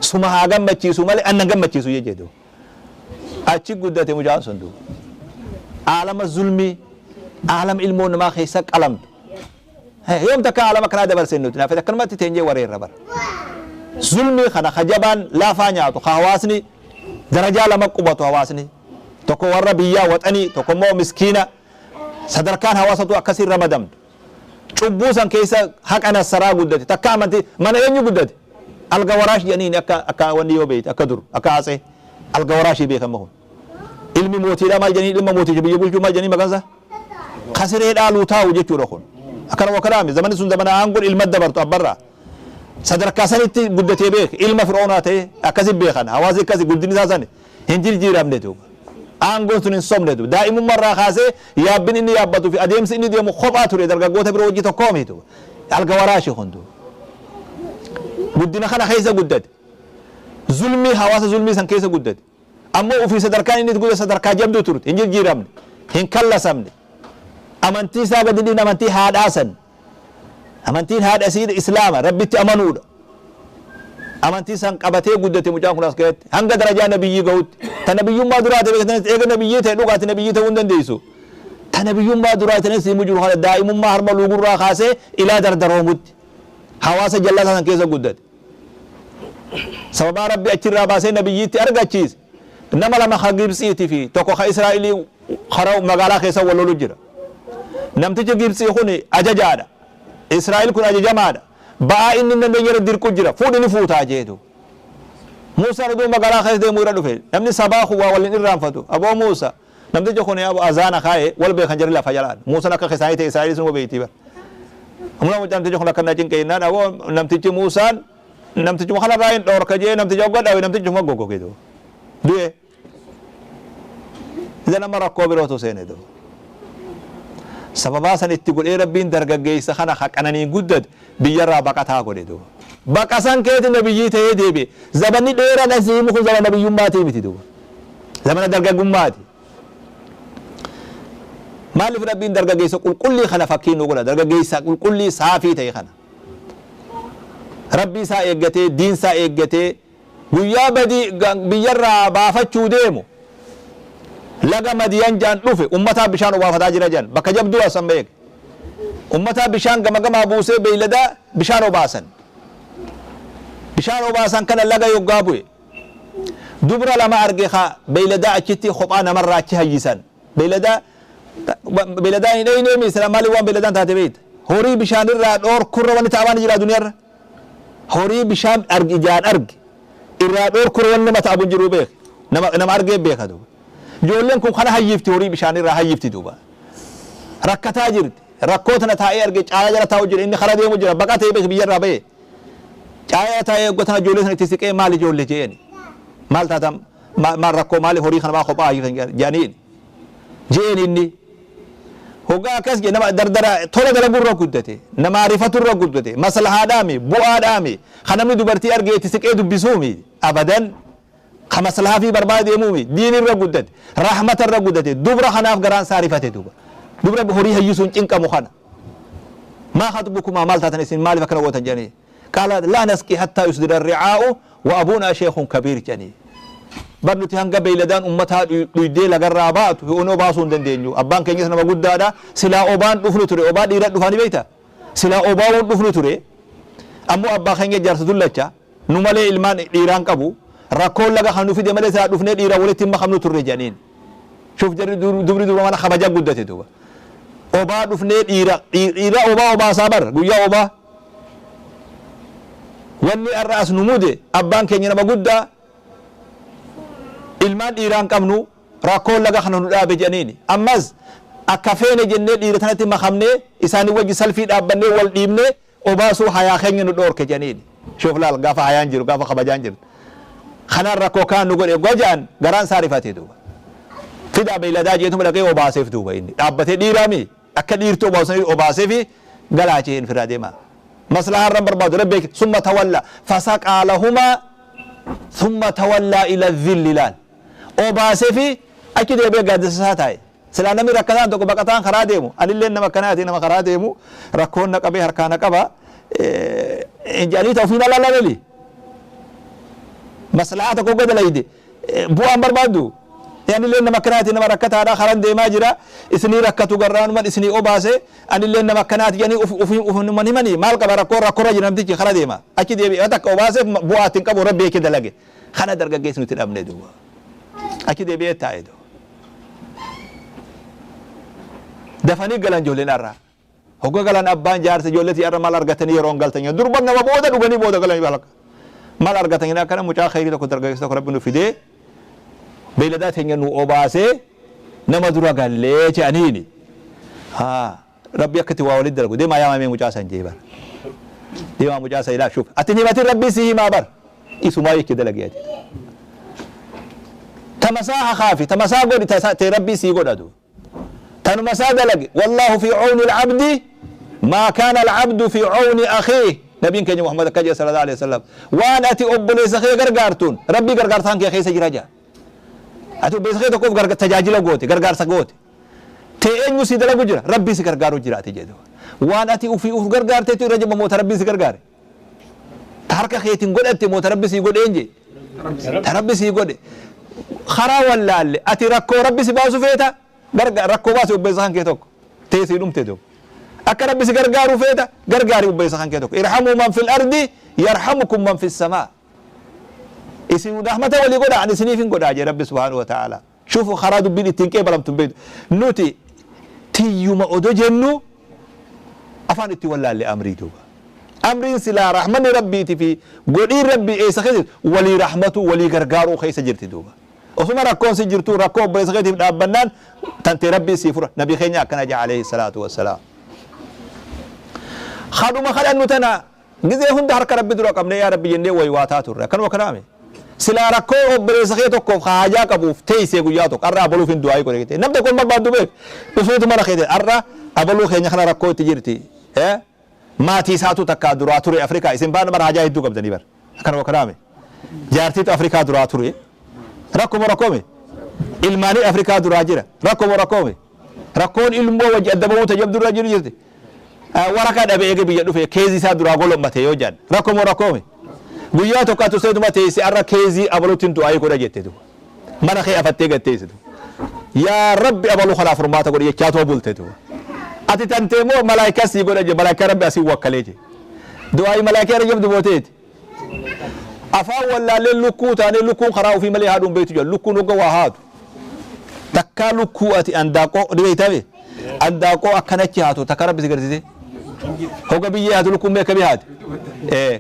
Suma haa gammachiisu malee annan gammachiisu jee duuba. Achi guddate mucaan sun duuba. Aalama zulmii aalama ilmoo namaa keessa qalamtu. Yoom takka aalama kanaa dabarseen nuti naaf akkanumatti teenyee wareerra bara. Zulmii kana kajabaan laafaa nyaatu ka hawaasni darajaa lama qubatu hawaasni. Tokko warra biyyaa waxanii tokko immoo miskiina sadarkaan hawaasatu akkasiin ramadamtu. Cubbuu san keessa haqa nassaraa guddate takka amantii mana eenyu guddate alga waraash jedhaniin akka akka wanni yoo beeyte akka dur akka haasee alga waraashii beekama kun. Ilmi mootiidhaa maal jedhanii ilma mooticha biyya bulchuu maal jedhanii maqaan isaa kasiree dhaaluu taa'u jechuudha kun. Akkana wakkanaami zamanni sun zamana aangoon ilma dabartu abbarraa. Sadarkaa sanitti guddatee beek ilma fir'oonaa ta'e akkasi beekan hawaasni akkasi guddinni isaa sani hin jijjiiramne duuba. Aangoon sun hin somne duuba. Daa'imummaa irraa kaasee yaabbin inni yaabbatuu fi adeemsi inni deemu kophaa ture dargaggoota biroo hojii tokkoo miti duuba. Alga waraashi kun duuba. Guddina kana keessa guddate. Zulmii hawaasa zulmii san keessa guddate. Ammoo ofii sadarkaan inni guddate sadarkaa jabduu turte hin jijjiiramne hin kallasamne. Amantii isaa gadi dhiin amantii haadhaa san. Amantiin haadha isii Islaama rabbitti amanuudha. Amantii san qabatee guddate mucaan kun as keessatti hanga darajaa nabiyyii gahutti. Ta nabiyyummaa duraa ta'e beektanis eega nabiyyii ta'e dhugaati nabiyyii ta'uu hin dandeessu. Ta nabiyyummaa duraa ta'e himu jiru kana daa'imummaa harma luugurraa kaasee ilaa dardaroomutti. Hawaasa jallataa san keessa guddate. Sababaa rabbi achirraa baasee nabiyyiitti argachiise. Nama lama ka Gibxiitii fi tokko ka Israa'elii karaa magaalaa keessa wal lolu jira. Namtichi Gibxii kun ajajaadha. Israa'el kun ajajamaadha. Ba'aa inni hin dandeenye irra dirqu jira. Fuudhi ni fuutaa jeetu. Muusaan oduu magaalaa keessa deemu irra dhufe. Namni sabaa kun waa waliin irraanfatu. Aboo Muusa. Namtichi kun azaana kaa'e wal beekan jarri lafa jalaan. Muusaan akka keessaanii ta'e Israa'el sun beektii bara. Ammoo namtichi kun akka na cinqeennaan aboo namtichi Muusaan namtichi kanarraa hin dhoorka jee namtichi hogga dhawe namtichi kuma goggoge duuba. Du'e. Isa nama rakkoo birootu seene duuba. Sababaa san itti godhee rabbiin dargaggeessa kana haqananii guddate biyyarraa baqataa godhe duuba. Baqa san keeti nabiyyii ta'ee deebi'e. Zamanni dheeraan asii himu kun zamana nabiyyummaatii miti duuba. Zamana dargaggummaati. Maaliif rabbiin dargaggeessa qulqullii kana fakkii nu godha dargaggeessa qulqullii saafii ta'e kana. Rabbi isaa eeggatee diin isaa eeggatee guyyaa badii biyyarraa baafachuu deemu laga Madiyan jaan dhufe ummataa bishaan obaafataa jira jaan bakka jabduu asan beek ummataa bishaan gama gamaa buusee beeyladaa bishaan obaasan bishaan obaasan kana laga yoggaa bu'e dubra lama arge ka beeyladaa achitti kophaa namarraa achi hayyisan beeyladaa beeyladaa hin dheyne misira maaliif waan beeyladaan taate beeyta horii bishaanirraa dhoorkurra wanni ta'amaan jira duniyaarra horii bishaan argi ijaan argi irraa dhoorkurra wanni nama ta'abu jiru beek nama argee beeka duuba ijoolleen kun kana hayyifti horii bishaanirraa hayyifti duuba rakkataa jirti rakkoo tana taa'ee arge caalaa jala taa'u jira inni kara deemu jira baqatee beek biyyarraa ba'e caalaa jala taa'ee eeggatana ijoollee sana itti siqee maal ijoollee je'een maal taatan maal rakkoo maali horii kana maa kophaa hayyiftan jedhaniin je'een inni hoggaa akkas jedhe nama dardara tola dalagurra guddate nama arifaturra guddate maslahaadhaami bu'aadhaami kan namni dubartii argee itti siqee dubbisuumi abadan ka maslahaa fi barbaade deemuumi diinirra guddate rahmatarra guddate dubra kanaaf garaan isaa rifate duuba dubra horii hayyisuun cinqamu kana maa khaxbukumaa maal taatan isin maaliif akkana gootan jedhanii qaala laa nasqii hattaa yusdira ri'aa'u wa abuunaa sheekhun kabiir jedhanii bar nuti hanga beeyladaan ummataa dhuydee lagarraa baatu ho'oon obaasuu hin dandeenyu abbaan keenyas nama guddaadha silaa obaan dhufnu ture obaa dhiira dhufaani beeyta Silaa obaawuun dhufnu ture ammoo abbaa keenya jaarsa dullacha nu malee ilmaan dhiiraan qabu rakkoon laga kan nu fide malee silaa dhufnee dhiira walitti hin makamnu turre jedhaniin. Shuuf jarri dubri duba mana kabaja guddate duba. Obaa dhufnee dhiira dhiira obaa obaasaa bar guyyaa obaa. Wanni har'a as nu mude abbaan keenya nama guddaa ilmaan dhiiraan qabnu rakkoon laga kana nu dhaabe jedhaniini. Ammas akka feene jennee dhiira tanatti makamnee isaanii wajji salfii dhaabbannee wal dhiibnee obaasuu hayaa keenya nu dhoorke jedhaniini. Shuuf laal gaafa hayaan jiru gaafa kabajaan jiru. Kanaan rakkoo kaan nu godhe gojaan garaan isaa rifatee duuba. Fidaa beeyladaa jeetuma dhaqee obaaseef duuba inni dhaabbatee dhiiraami akka dhiirtuu obaasanii obaaseefi galaachee hin firaa deema. Maslahaa irra barbaadu rabbi summa tawalla fasaqaa lahumaa summa tawallaa ila dhilli laal. Obaaseefi achi deebi'ee gaaddisa isaa taa'e. Silaa namni rakkataan tokko baqataan karaa deemu anillee nama akkanaati nama karaa deemu rakkoon na qabee harkaa na qaba jedhanii ta'u ofiin alaalali. Maslahaa tokko gadalayde bu'aan barbaaddu. Anillee nama akkanaati nama rakkataadha karaan deemaa jira isinii rakkatu garraanuman isinii obaase anillee nama akkanaati jedhanii ufuman himanii maal qaba rakkoo rakkoorra jira namtichi kara deema achi deebi'ee takka obaaseef bu'aa ittiin qabu rabbi eeke dalage kana dargaggeessi nuti dhabne duuba achi deebi'ee taa'e duuba. Dafanii galan ijoolleen har'a hogga galan abbaan jaarsa ijoolleetii har'a maal argatanii yeroon galtan durban nama booda dhuganii booda galanii balaka maal argatanii akkana mucaa khayrii tokko dargaggeessa tokko rabbi nu fidee beeyladaa teenya nu obaasee nama dura gallee jedhaniini. Haa rabbi akkatti waa walitti dalagu deemaa yaamamee mucaa san jee bar. Deemaa mucaa san ilaa shuuf ati himatin rabbi si himaa bar isumaa jechi dalagee ati. Tamasaa hakaafi tamasaa godhi tee rabbi sii godhatu. Tanumasaa dalage wallaahu fi cawni alcabdi maa kaana alcabdu fi cawni akhiih. Nabiin keenya Muhammad akka jedhe sallallahu alaihi wasallam waan ati obboleessa kee gargaartuun rabbii gargaartaan kee keessa jira jaa. Ati obboleessa kee tokkoof tajaajila goote gargaarsa goote. Tee eenyu si dalagu jira rabbii si gargaaru jira ati jedhu. Waan ati ofii of gargaarteetu irra jaba moota rabbii si gargaare. Ta harka keetiin godhatte moota rabbi si godhe eenje. Ta rabbi si godhe. Karaa wallaalle ati rakkoo rabbi si baasu feeta rakkoo baase obboleessa kan kee tokko tee si dhumte tokko. Akka rabbi si gargaaru feeta gargaari obboleessa kan kee tokko. Irhamuu man fil ardi yarhamukum man fis samaa. Isin rahmata walii godha ani isiniif hin godhaa jee rabbi subhaanahu wa ta'ala. Shuufu karaa dubbiin ittiin qeebalamtu hin beektu. Nuti tiyyuma odo jennu afaan itti wallaalle amrii duuba. Amriin silaa rahmanni rabbiiti fi godhiin rabbii eessa keessa jirti walii rahmatu walii gargaaruu keessa jirti duuba. Osuma rakkoon si jirtu rakkoo obboleessa keetiif dhaabbannaan tantee rabbii sii fura nabii keenya akkana jaa alayhi salaatu wassalaam. Kadhuma kadhannu tana gizee hunda harka rabbi dura qabnee yaa rabbi jennee waywaataa turre akkanuma kanaame. Silaa rakkoo obboleessa kee tokkoof haajaa qabuuf teessee guyyaa tokko har'a abaluuf hin du'aa godhe jettee nam tokko hin barbaaddu beek dhufuutu mana keetiin har'a abaluu keenya kana rakkoo itti jirti maatii isaatu takkaa duraa ture Afrikaa isin baana bara haajaa hedduu qabdanii bara akkanuma kanaame jaartiitu Afrikaa duraa ture rakkoo rakkoome ilmaanii Afrikaa duraa jira rakkoo rakkoome rakkoon ilmoo wajji adda bahuu tajabdu irra jiru jirti waraqaa dhabe eege biyya dhufe keezii isaa duraa golommate yoo jedhan rakkoo rakkoome. Guyyaa tokko atu seetuma teesse har'a keezii abaluutti hin du'aa godha jette duuba. Mana kee afattee gatteesse duuba. Yaa rabbi abaluu kanaaf furmaata godhi jechaa too bulte duuba. Ati tantee moo malaayikaa sii godha je malaayikaa rabbi asii wakkalee je. Du'aayi malaayikaa irra jabdu booteeti. Afaan wallaallee lukkuu taanee lukkuun karaa ofii malee haadhuun beektu jira. Lukkuun hogga waa haatu. Takkaa lukkuu ati andaaqoo ni beektame. Andaaqoo akkanachi haatu takka rabbi si garsiise. Hogga biyyee haatu lukkuun beeka haati.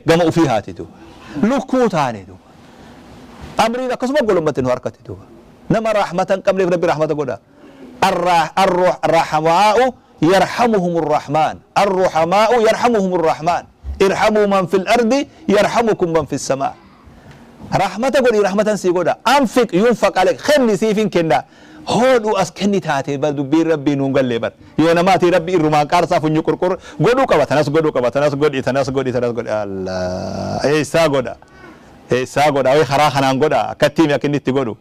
Gama ofii haati duuba. Lukkuu taane duuba. Amriin akkasuma golommatti nu harkatti duuba. Nama rahmata hin qabneef rabbi rahmata godha. Arrahamaa'u yarhamuhum arrahmaan. Arruhamaa'u yarhamuhum arrahmaan. Irhamuu man fil ardi yarhamukum man fis samaa. Rahmata godhi rahmatan sii godha. Anfiq yunfaq alek kenni siif hin kenna. Hoodhu as kenni taate bar dubbiin rabbii nuun gallee bar. Yoo namaati rabbi irrumaan qaarsaa funyu qurqur godhuu qaba tanas godhuu qaba tanas godhi tanas godhi tanas godhi Allah eessaa godha eessaa godha wayi karaa kanaan godha akkatti himi akka inni itti godhu.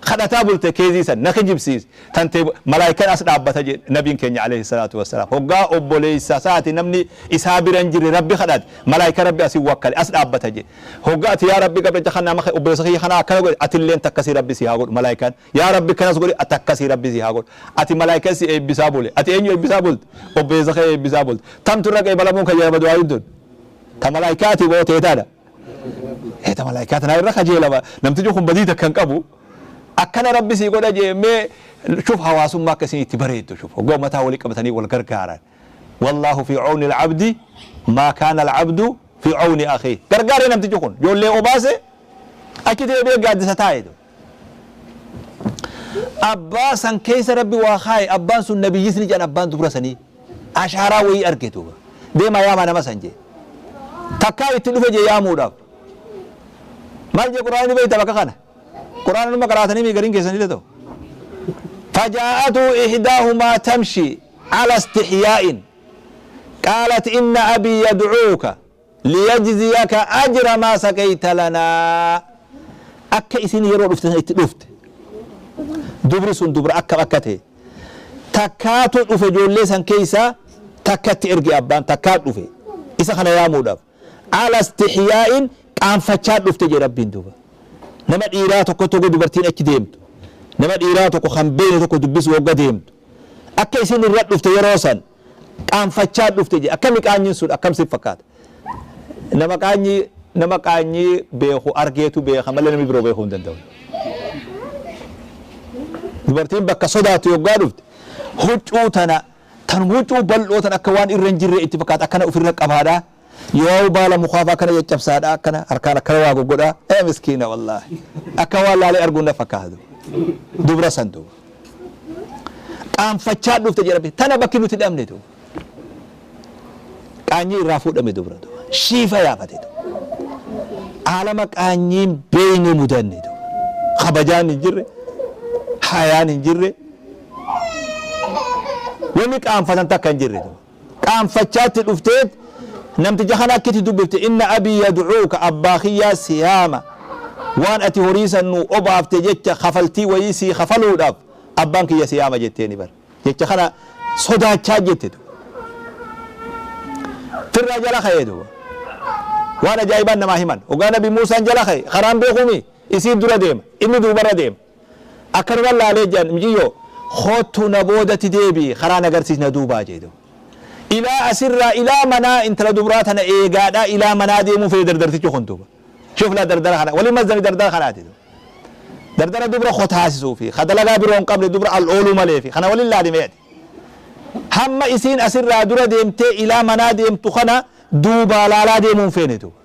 Kadhataa bulte keezii san na kijibsiis tantee malaayikaan as dhaabbata jedhe nabiin keenya alayhi salaatu wassalaam. Hoggaa obboleessa isaati namni isaa bira hin jirre rabbi kadhate malaayika rabbi asii wakkale as dhaabbata jedhe. Hoggaa ati yaa rabbi gabricha kana nama obboleessa kiyya kana akkana godhe atilleen takkasii rabbi si haa godhu malaayikaan yaa rabbi kanas godhe ati akkasii rabbi si haa godhu. Ati malaayikaan si eebbisaa bule ati eenyu eebbisaa bulte obboleessa kee eebbisaa bulte tamtu irra qeebalamuun kan jedhama du'aa hin tun ta malaayikaati bootee taadha. Ta malaayikaa tanaa irra kajeelama namtichi kun badii takka hin qabu. Akkana rabbi sii godha jee mee shuf hawaasummaa akka isin itti bareeddu shuf hoggaa ummataa walii qabatanii wal gargaaran. Wallaahu fi cawni alcabdi maa kaana alcabdu fi cawni akhiih. Gargaaree namtichi kun ijoollee obaase achi deebi'ee gaaddisa taa'e. Abbaa san keessa rabbi waa kaaye abbaan sun nabiyyis ni jedhan abbaan dubra sanii ashaaraa wayii arge duuba deemaa yaamaa nama san jee takkaa itti dhufe jee yaamuudhaaf maal jee quraanni beeyta bakka kana. Qur'aana numa qaraatanii mii gariin keessanillee ta'u. Fajaa'atu ihdaahumaa tamshi ala istihyaa'in qaalat inna abii yad'uuka liyajziyaka ajra maa saqayta lanaa. Akka isin yeroo dhufte san itti dhufte. Dubri sun dubra akkam akka ta'e. Takkaatu dhufe ijoollee san keessaa takkatti erge abbaan takkaa dhufe. Isa kana yaamuudhaaf. Ala istihyaa'in qaanfachaa dhufte jedhe Rabbiin duuba. Nama dhiiraa tokkotti hogga dubartiin achi deemtu, nama dhiiraa tokko kan beekne tokko dubbisuu hogga deemtu, akka isin irra dhufte yeroo san qaanfachaa dhufte jedhe. Akkami qaanyiin sun akkam si fakkaata? Nama qaanyii nama qaanyii beeku argeetu beeka malee namni biroo beekuu hin danda'u. Dubartiin bakka sodaattu yoggaa dhufte huccuu tana tan huccuu bal'oo tan akka waan irra hin jirre itti fakkaata akkana ofirra qabaadhaa. Yoo baala mukaa faa akkana caccabsaadha akkana harkaan akkana waa goggodhaa ee miskiina wallaahi akka waan laalee arguun na fakkaatu dubra san duuba qaanfachaa dhufte jedhamte tana bakki nuti dhabne duuba qaanyii irraa fuudhame dubra duuba shiifa yaafate duuba aalama qaanyiin beeyne mudanne duuba kabajaan hin jirre hayaan hin jirre wanni qaanfatan takka hin jirre duuba qaanfachaatti dhufteet namticha kana akka itti dubbifte inna abii yad'uuka abbaa kiyyaa si yaama waan ati horii san nuu obaafte jecha kafaltii wayii sii kafaluudhaaf abbaan kiyya si yaama jetteeni bar jecha kana sodaachaa jette duuba firraa jala ka'ee duuba waan ajaa'ibaan namaa himan hoggaa nabi Muusaan jala ka'e karaan beekumi isiin dura deema inni duubarra deema akkanuma laalee jedhan mijiyyoo koottu na boodatti deebi'i karaa na garsiisi na duubaa jee duuba Ilaa asirraa ilaa manaa intala dubraa tana eegaadhaa ilaa manaa deemuu fedhe dardartichi kun duuba. Shuf laa dardara kana wali mazdani dardara kanaati duuba. Dardara dubra kotaasisuu fi ka dalagaa biroo hin qabne dubra al ooluu malee fi kana waliin laali mee ati. Hamma isiin asirraa dura deemtee ilaa manaa deemtu kana duubaa laalaa deemuu hin feene duuba.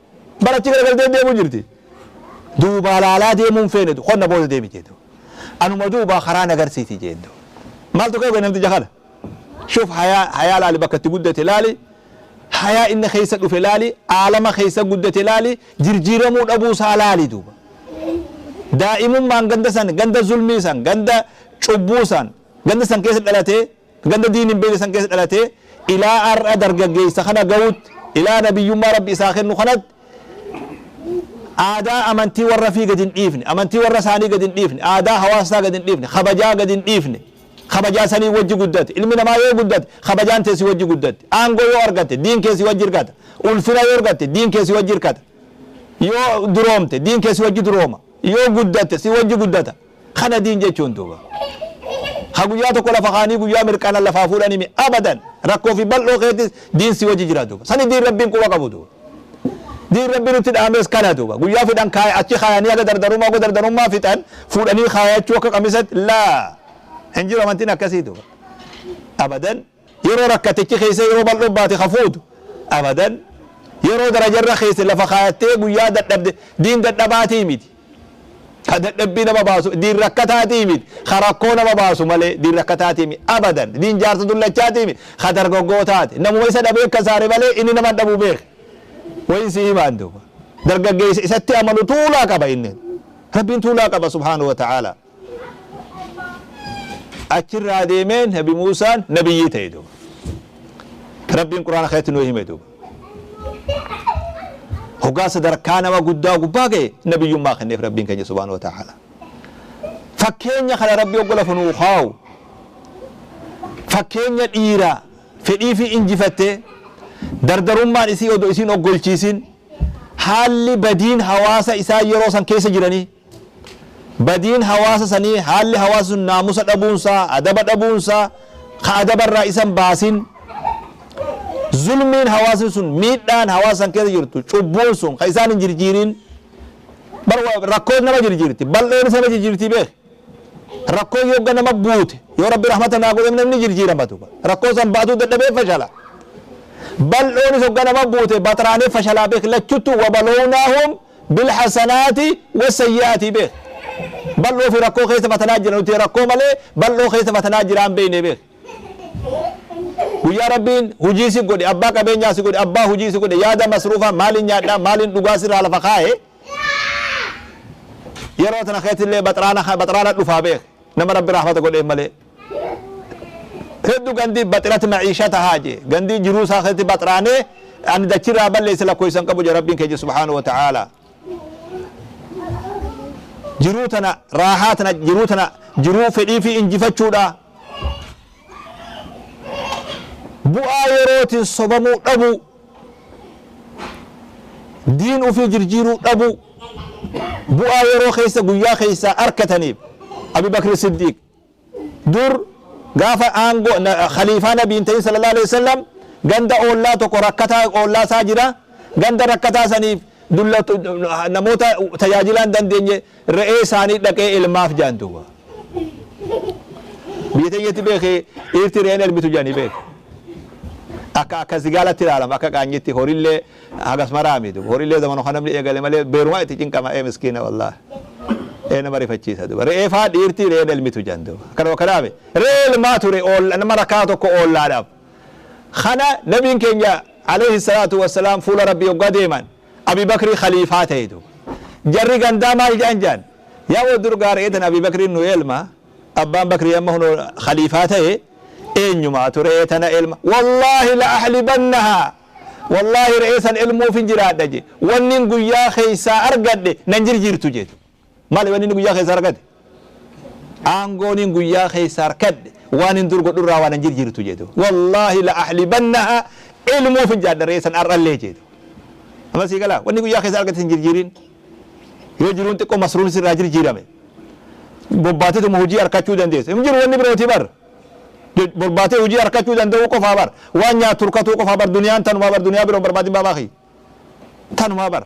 Bara achi garagaltee deemuu jirti. Duubaa laalaa deemuu hin feene duuba. Konna booda deemi jee duuba. Anuma duubaa karaa na garsiisi jeen duuba. Maaltu ka'e namticha kana? Shuf hayaa hayaa laali bakka itti guddate laali hayaa inni keessa dhufe laali aalama keessa guddate laali jirjiiramuu dhabuu isaa laali duuba daa'imummaan ganda san ganda zulmii san ganda cubbuu san ganda san keessa dhalatee ganda diin hin beekne san keessa dhalatee ilaa har'a dargaggeessa kana ga'utti ilaa nabiyyummaa rabbi isaa kennu kanatti aadaa amantii warra fi gadi hin dhiifne amantii warra isaanii gadi hin dhiifne aadaa hawaasa isaa gadi hin dhiifne kabajaa gadi hin dhiifne Kabajaa sanii wajji guddate. Ilmi namaa yoo guddate kabajaan tee si wajji guddatti. Aangoo yoo argatte diin kee si wajji hirkata. Ulfina yoo argatte diin kee si wajji hirkata. Yoo duroomte diin kee si wajji durooma. Yoo guddatte si wajji guddata. Kana diin jechuun duuba. Ka guyyaa tokko lafa kaanii guyyaa mirqaanan lafaa fuudhanii mi abadan rakkoo fi bal'oo keetis diin si wajji jira duuba. Sani diin Rabbiin quba qabu duuba. Diin Rabbi nutti dhaames kana duuba. Guyyaa fedhan kaaya achi kaayanii haga dardarummaa haga dardarummaa fixan fuudhanii kaayachuu akka qamisatti laa. Hin jiru amantiin akkasii duuba. Abadan yeroo rakkatichi keessa yeroo bal'oo baate ka fuutu abadan yeroo darajarra keessa lafa kaayattee guyyaa dadhabde diin dadhabaatii miti. Ka dadhabbii nama baasu diin rakkataatii miti. Ka rakkoo nama baasu malee diin rakkataatii miti abadan diin jaarsa dullachaatii miti. Ka dargaggoo taate namuma isa dhabee akka saare malee inni nama dhabuu beeke. Wayin si himaan duuba. Dargaggeessa isatti amanu tuulaa qaba inni. Rabbiin tuulaa qaba subhaanahu wa ta'ala. Achirraa deemee Nabi Muusaan nabiyyii ta'e duuba. Rabbiin Qur'aana keessatti nuu hime duuba. Hoggaa sadarkaa nama guddaa gubbaa ga'e nabiyyummaa kenneef Rabbiin keenya subhaanahu wa ta'ala. Fakkeenya kana Rabbi oggola funuu kaawu fakkeenya dhiiraa fedhii fi injifattee dardarummaan isii odoo isiin oggolchiisin haalli badiin hawaasa isaa yeroo san keessa jiranii badiin hawaasa sanii haalli hawaasa sun naamusa dhabuunsaa adaba dhabuunsaa ka adabarraa isan baasin zulmiin hawaasni sun miidhaan hawaasa san keessa jirtu cubbuun sun ka isaan hin jirjiirin bar rakkoon nama jirjiirti bal'oon nama jirjiirti beek rakkoo yogga nama buute yoo Rabbi rahmata naa godhe namni jirjiiramatu rakkoo san baatuu dadhabee fashala bal'oonis hogga nama buute baxraanee fashalaa beek lachuttu wabaloonaahum bilhasanaati wasayyi'aati beek bal'oo fi rakkoo keessa fatanaa jira nuti rakkoo malee bal'oo keessa fatanaa jiraan beekne beek guyyaa Rabbiin hujii si godhe abbaa qabeenyaa si godhe abbaa hujii si godhe yaada masruufa maaliin nyaadhaa maaliin dhugaa sirraa lafa kaa'e yeroo tana keessillee baxraana dhufaa beek nama Rabbi rahmata godhe malee heddu gandii baxirat maciishata haaje gandii jiruu isaa keessatti baxraanee ani dachirraa balleesse lakkoofsan qabu jira Rabbiin keenya subhaanahu wa ta'aala jiruu tana raahaa tana jiruu tana jiruu fedhii fi injifachuudha bu'aa yerootiin sobamuu dhabu diin ufii jirjiiruu dhabu bu'aa yeroo keessa guyyaa keessa arkataniif Abi Bakr Siddiq dur gaafa aangoo khaliifaa nabiin ta'in sallallahu alaihi wasallam ganda oollaa tokko rakkataa oollaa isaa jira ganda rakkataa saniif dulla namoota tajaajilaan dandeenye re'ee isaanii dhaqee ilmaaf jaan duuba biyya teenyatti beekee dhiirti re'een elmitu jedhanii beek akka akka zigaalatti ilaalama akka qaanyitti horillee hagas maraami duuba horillee zamana kana namni eegale malee beerumaa itti cinqama ee miskiina wallahi ee nama rifachiisa duuba re'ee faa dhiirti re'een elmitu jedhan duuba akkana kanaame re'ee elmaa ture nama rakkaa tokko oollaadhaaf kana nabiin keenya alayhi salaatu wassalaam fuula Rabbii hoggaa deeman Abi Bakri khaliifaa ta'e duuba jarri gandaa maal jedhan jedhan yaa dur re'ee tan Abi Bakriin nu elma abbaan Bakrii amma hunoo khaliifaa ta'e eenyumaatu re'ee tana elma wallaahi la ahlibannahaa wallaahi re'ee san elmuuf hin jiraadha je wannin guyyaa keessaa argadhe nan jirjiirtu jeetu maali wanni guyyaa keessaa argate aangoonin guyyaa keessaa argadhe waan hin dur godhurraa waan nan jirjiirtu jeetu wallaahi la ahlibannahaa elmuuf hin jiraadha re'ee san ar'allee jeetu amma sii galaa wanni guyyaa keessaa argate hin jirjiirin yoo jiruun xiqqoo masruun sirraa jirjiirame bobbaateetuma hojii arkachuu dandeessa hin jiru wanni birootii bar borbaatee hojii arkachuu danda'uu qofaa bar waan nyaatu turkatuu qofaa bar duniyaan tanumaa bar duniyaa biroo barbaadin baabaa kiyya tanumaa bar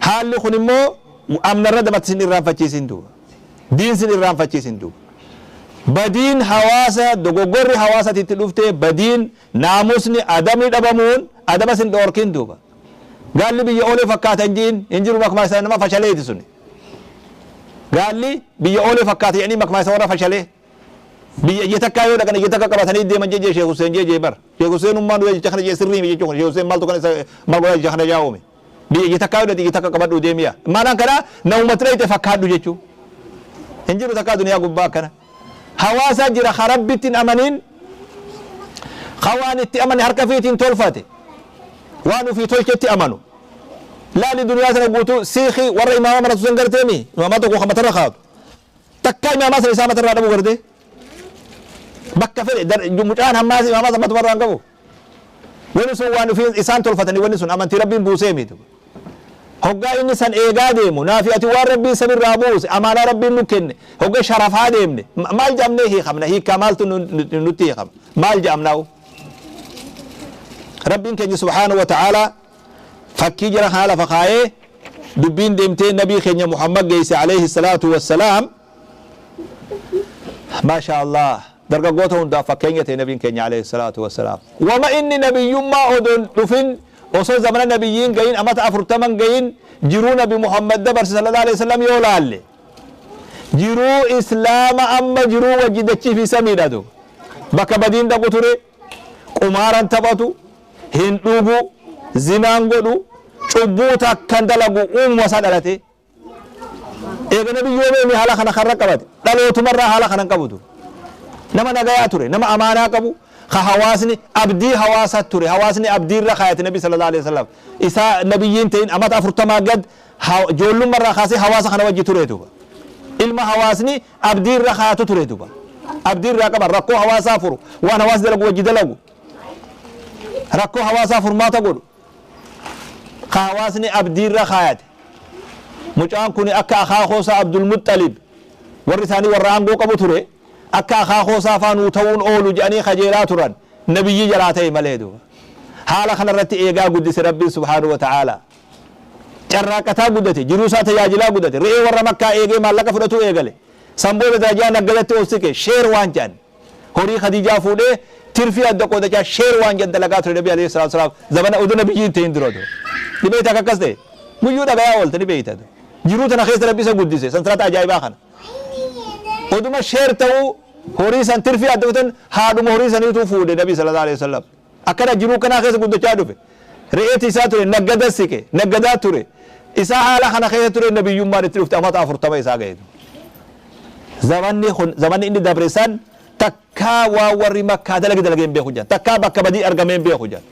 haalli kun immoo amnarra dabatti sin irraanfachiisin duuba diin sin irraanfachiisin duuba badiin hawaasa dogoggorri hawaasatitti dhuftee badiin naamusni adabni dhabamuun adaba sin dhoorkin duuba gaalli biyya oolee fakkaatan jiin hin jiru makmaa isaa nama fashaleeti suni gaalli biyya oolee fakkaata jedhanii makmaa isa warra fashalee biyya ija takkaa yoo dhaqan ija takka qabatanii deeman jejjee Sheekh Hussein jejjee bar Sheekh Hussein ummaan du'e jecha kana jee sirrii miti jechuun Sheekh Hussein maaltu kana isa maal godhaa jecha kana jaa'ume biyya ija takkaa yoo dhaqe ija takka qabadhu deemiya maanaan kana namumatti dhayite fakkaadhu jechuu hin jiru takkaa duniyaa gubbaa akkana hawaasa jira ka Rabbitti hin amanin ka waan itti amane harka fiitiin tolfate waan ufii tolchetti amanu laali duniyaa sana guutuu siikii warra imaama maratu san garteemi imaamaa tokko ka matarra kaatu takkaa imaamaa sana isaa matarraa dhabu garte bakka fedhe mucaan hammaas imaamaa san matumarraa hin qabu wanni sun waan ufii isaan tolfatanii wanni sun amantii Rabbiin buusee miti hoggaa inni san eegaa deemu naafi ati waan Rabbiin samirraa buuse amaanaa Rabbiin nu kenne hogga sharafaa deemne maal jedhamnee hiikamna hiikkaa maaltu nutti hiikama maal jedhamnaawu Rabbiin keenya subhaanahu wa ta'aalaa fakkii jara kana lafa kaayee dubbiin deemtee nabii keenya Muhammad geesse alayhi salaatu wassalaam maasha Allah dargaggoota hundaaf fakkeenya ta'e nabiin keenya alayhi salaatu wassalaam wama inni nabiyyummaa odoon dhufin osoo zamana nabiyyiin gahin amata 40 gahin jiruu nabi Muhammad dabarse sallallahu alayhi wasallam yoo laalle jiruu islaama amma jiruu wajji dachii fi samiidha bakka badiin dhaqu ture qumaaran taphatu hin dhugu zinaan godhu cubbuu takkan dalagu uumama isaa dhalate eega nabiyyoomee haala kana karra qabate dhalootumarraa haala kana hin qabutu nama nagayaa ture nama amaanaa qabu ka hawaasni abdii hawaasa ture hawaasni abdiirra kaayate nabi sallallahu alaihi wasallam isaa nabiyyiin ta'in amata 40 gad ijoollummarraa kaasee hawaasa kana wajji ture duuba Ilma hawaasni abdii irra kaatu ture duba. Abdii irraa qaban rakkoo hawaasaa furu. Waan hawaasni dalagu wajji dalagu. Rakkoo hawaasaa furmaata godhu. Ka hawaasni abdii irra kaayate. Mucaan kun akka akaakoosaa Abdul Muxxalib warri isaanii warra aangoo qabu ture. Akka akaakoosaa faanuu ta'uun oolu jedhanii kajeelaa turan. Nabiyyi jalaa ta'e malee duba. Haala kanarratti eegaa guddise Rabbiin subhaanahu wa ta'ala. Carraaqqataa guddate, jiruu isaa tajaajilaa guddate, re'ee warra Makkaa eegee maallaqa fudhatuu eegale. San booda darajaa naggadatti ol siqe, share waan jedhan. Horii Khadiijaa fuudhee tirfii adda qoodachaa share waan jedhan dalagaa ture Nabi alayhi salaatu wasalaam zamana oduu nabiyyi hin ta'in dura. Ni beekta akka akkas ta'e. Guyyuu dhagayaa oolte ni beekta. Jiruu tana keessa Rabbi isa guddise sansalata ajaa'ibaa kana. Oduma share ta'uu horii san tirfii adda qotan haadhuma horii saniituu fuudhe Nabi sallallahu alayhi wasallam. Akkana jiruu kanaa keessa guddachaa dhufe. Re'eeti isaa ture naggada siqe naggadaa ture. Isaa haala kana keessa ture nabiyyummaan itti dhufte amata 40 isaa ga'e. Zamanni kun zamanni inni dabre san takkaa waan warri Makkaa dalage dalagee hin beeku jedhan. Takkaa bakka badii argamee hin beeku jedhan.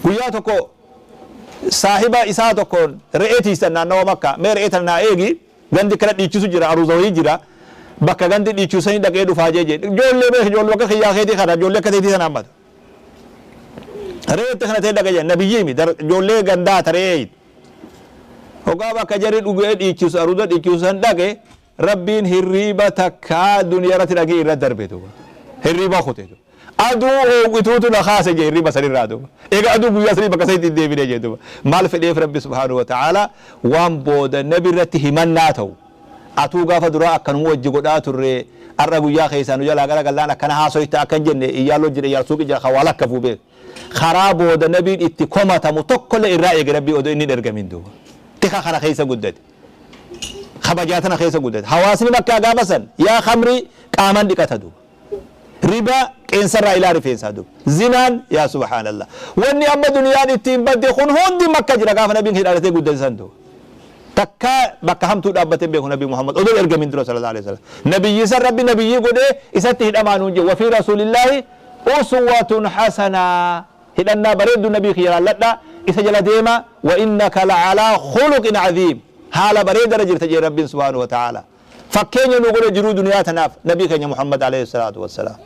Guyyaa tokko saahiba isaa tokkoon re'ee tiisan naannawa Makkaa, mee re'ee tana naa eegi, gandi kana dhiichisu jira, aruuza wayii jira, bakka gandi dhiichisu sanii dhaqee dhufaa jee jee. Ijoollee beek, ijoollee akka kiyyaa keetii kana, ijoollee akka teetii sana hammata. Re'ee kana ta'e dhaqa jee, nabiyyi mi ijoollee gandaa ta re'ee. Hogaa bakka jarri dhugee dhiichisu, aruuza dhiichisu san dhaqe, Rabbiin hirriiba takkaa duniyaa irratti dhagee irra darbe duuba. Hirriiba kute duuba. Aduu oowwituutu na kaase jee hirriiba sanirraa duuba. Egaa aduu guyyaa sanii bakka sanitti hin deebine jee duuba. Maal fedheef Rabbi subhaanahu wa ta'ala waan booda nabi irratti himannaa ta'u. Atuu gaafa duraa akkanuma wajji godhaa turre, har'a guyyaa keessaa nu jalaa gara gallaan akkana haasoyta akka hin jenne, iyyaaloo jira, iyyaal suuqii jira kan waa lakkafuu beek. Karaa booda nabiin itti komatamu tokkollee irraa eege Rabbii odoo inni hin ergamin duuba. Tika kana keessa guddate. Kabajaa tana keessa guddate. Hawaasni Makkaa gaafa san yaa khamrii qaaman dhiqata duuba. Ribaa qeensarraa ilaa rifeensaa duuba. Zinaan yaa subhaanallah. Wanni amma duniyaan ittiin badde kun hundi Makka jira gaafa nabiin keenya dhalatee guddate san duuba. Takkaa bakka hamtuu dhaabbatee beeku Nabi Muhammad odoo ergamin dura sallallahu alaihi wasallam. Nabiyyi san Rabbi nabiyyii godhee isatti hidhamaa nuun jedhe. Wafii rasuulillaahi uswatun hasanaa. Hidhannaa bareeddu nabii kiyya laalladhaa, isa jala deemaa, wa innaka la'alaa khuluqin aziim, haala bareedarra jirta jedhe Rabbiin subhaanahu wa ta'aala. Fakkeenya nu godhe jiruu duniyaa tanaaf nabii keenya Muhammad alayhi salaatu wassalaam.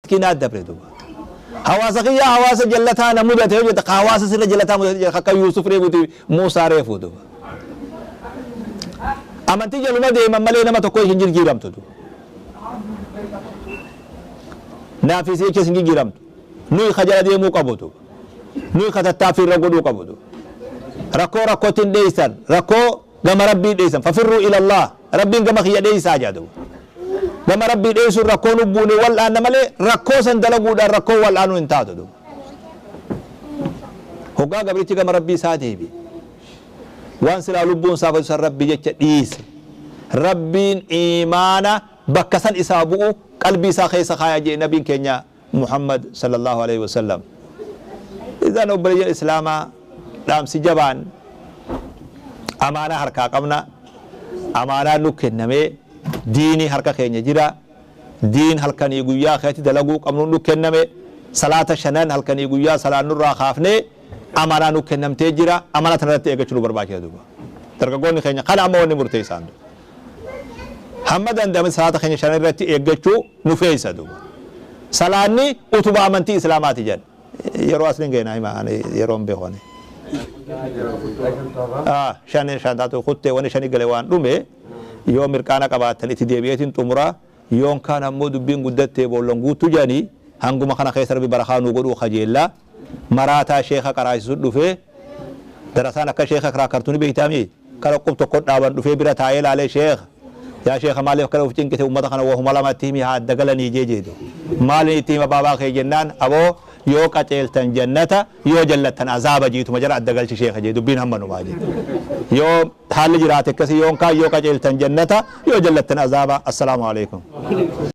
Miskiinaa dabre duuba. Hawaasa kiyya hawaasa jallataa na mudate yoo jette, hawaasa sirra jallataa mudate jette, akka Yuusuf reefuuti Muusaa reefuu duuba. Amantii jaluma deeman malee nama tokko hin jijjiiramtu duuba. Naafis jecha hin jijjiiramtu. Nuyi ka jala deemuu qabu duuba. Nuyi ka tattaaffii irra godhuu qabu duuba. Rakkoo rakkootti hin dheeysan, rakkoo gama Rabbii dheeysan. Fafirruu ilallah, Rabbiin gama kiyya dheeysaa jaa duuba. Gama Rabbii dheeysuun rakkoo nu buune wal'aanna malee rakkoo san dalaguudhaan rakkoo wal'aanuu hin taatu duuba. Hoggaa gabrichi gama Rabbii isaa deebi, waan silaa lubbuun isaa fedhu san Rabbii jecha dhiise, Rabbiin iimaana bakka san isaa bu'u qalbii isaa keessa kaaya jee nabiin keenya Muhammad sallallahu alaihi wasallam. Idan obboleeyyan islaamaa, dhaamsi jabaan amaanaa harkaa qabna. Amaanaa nu kennamee diinii harka keenya jira. Diin halkanii guyyaa keessatti dalaguu qabnu nu kenname. Salaata shanan halkanii guyyaa salaannurraa kaafnee amaanaa nu kennamtee jira. Amaanaa tanarratti eeggachuu nu barbaachisa duuba. Dargaggoonni keenya kana amma wanni murteessaan duuba. Hamma danda'ame salaata keenya shanan irratti eeggachuu nu feessa duuba. Salaanni utubaa amantii islaamaati jedhan. Yeroo asliin geenaa hima, ani yeroo hin beeku ani. Shan shan taatu kuttee wani shani gale waan dhume. Yoo mirqaana qabaattan itti deebi'eetiin xumura. Yoon kaan ammoo dubbiin guddattee boollan guuttu jedhanii, hanguma kana keessa Rabbi barakaa nuu godhuu kajeella. Maraataa sheeka qaraasisu dhufee, darasaan akka sheeka kiraakartuuni beeytaami kara qub tokko dhaaban dhufee bira taa'ee laalee, "Sheeka, yaa sheeka, maaliif akkana uf cinqite? Ummata kana wahuma lamatti himi, haa adda galanii," jee jeedu. "Maaliin itti hima baabaa kee?" jennaan, "Aboo, yoo qaceeltan jannata, yoo jallattan azaaba jiituma jara adda galchi sheeka," jee. Dubbiin hammanumaa jee. Yoo haalli jiraate akkasii, yoon kaan yoo qaceeltan jannata, yoo jallattan azaaba. Assalaamu alaikum.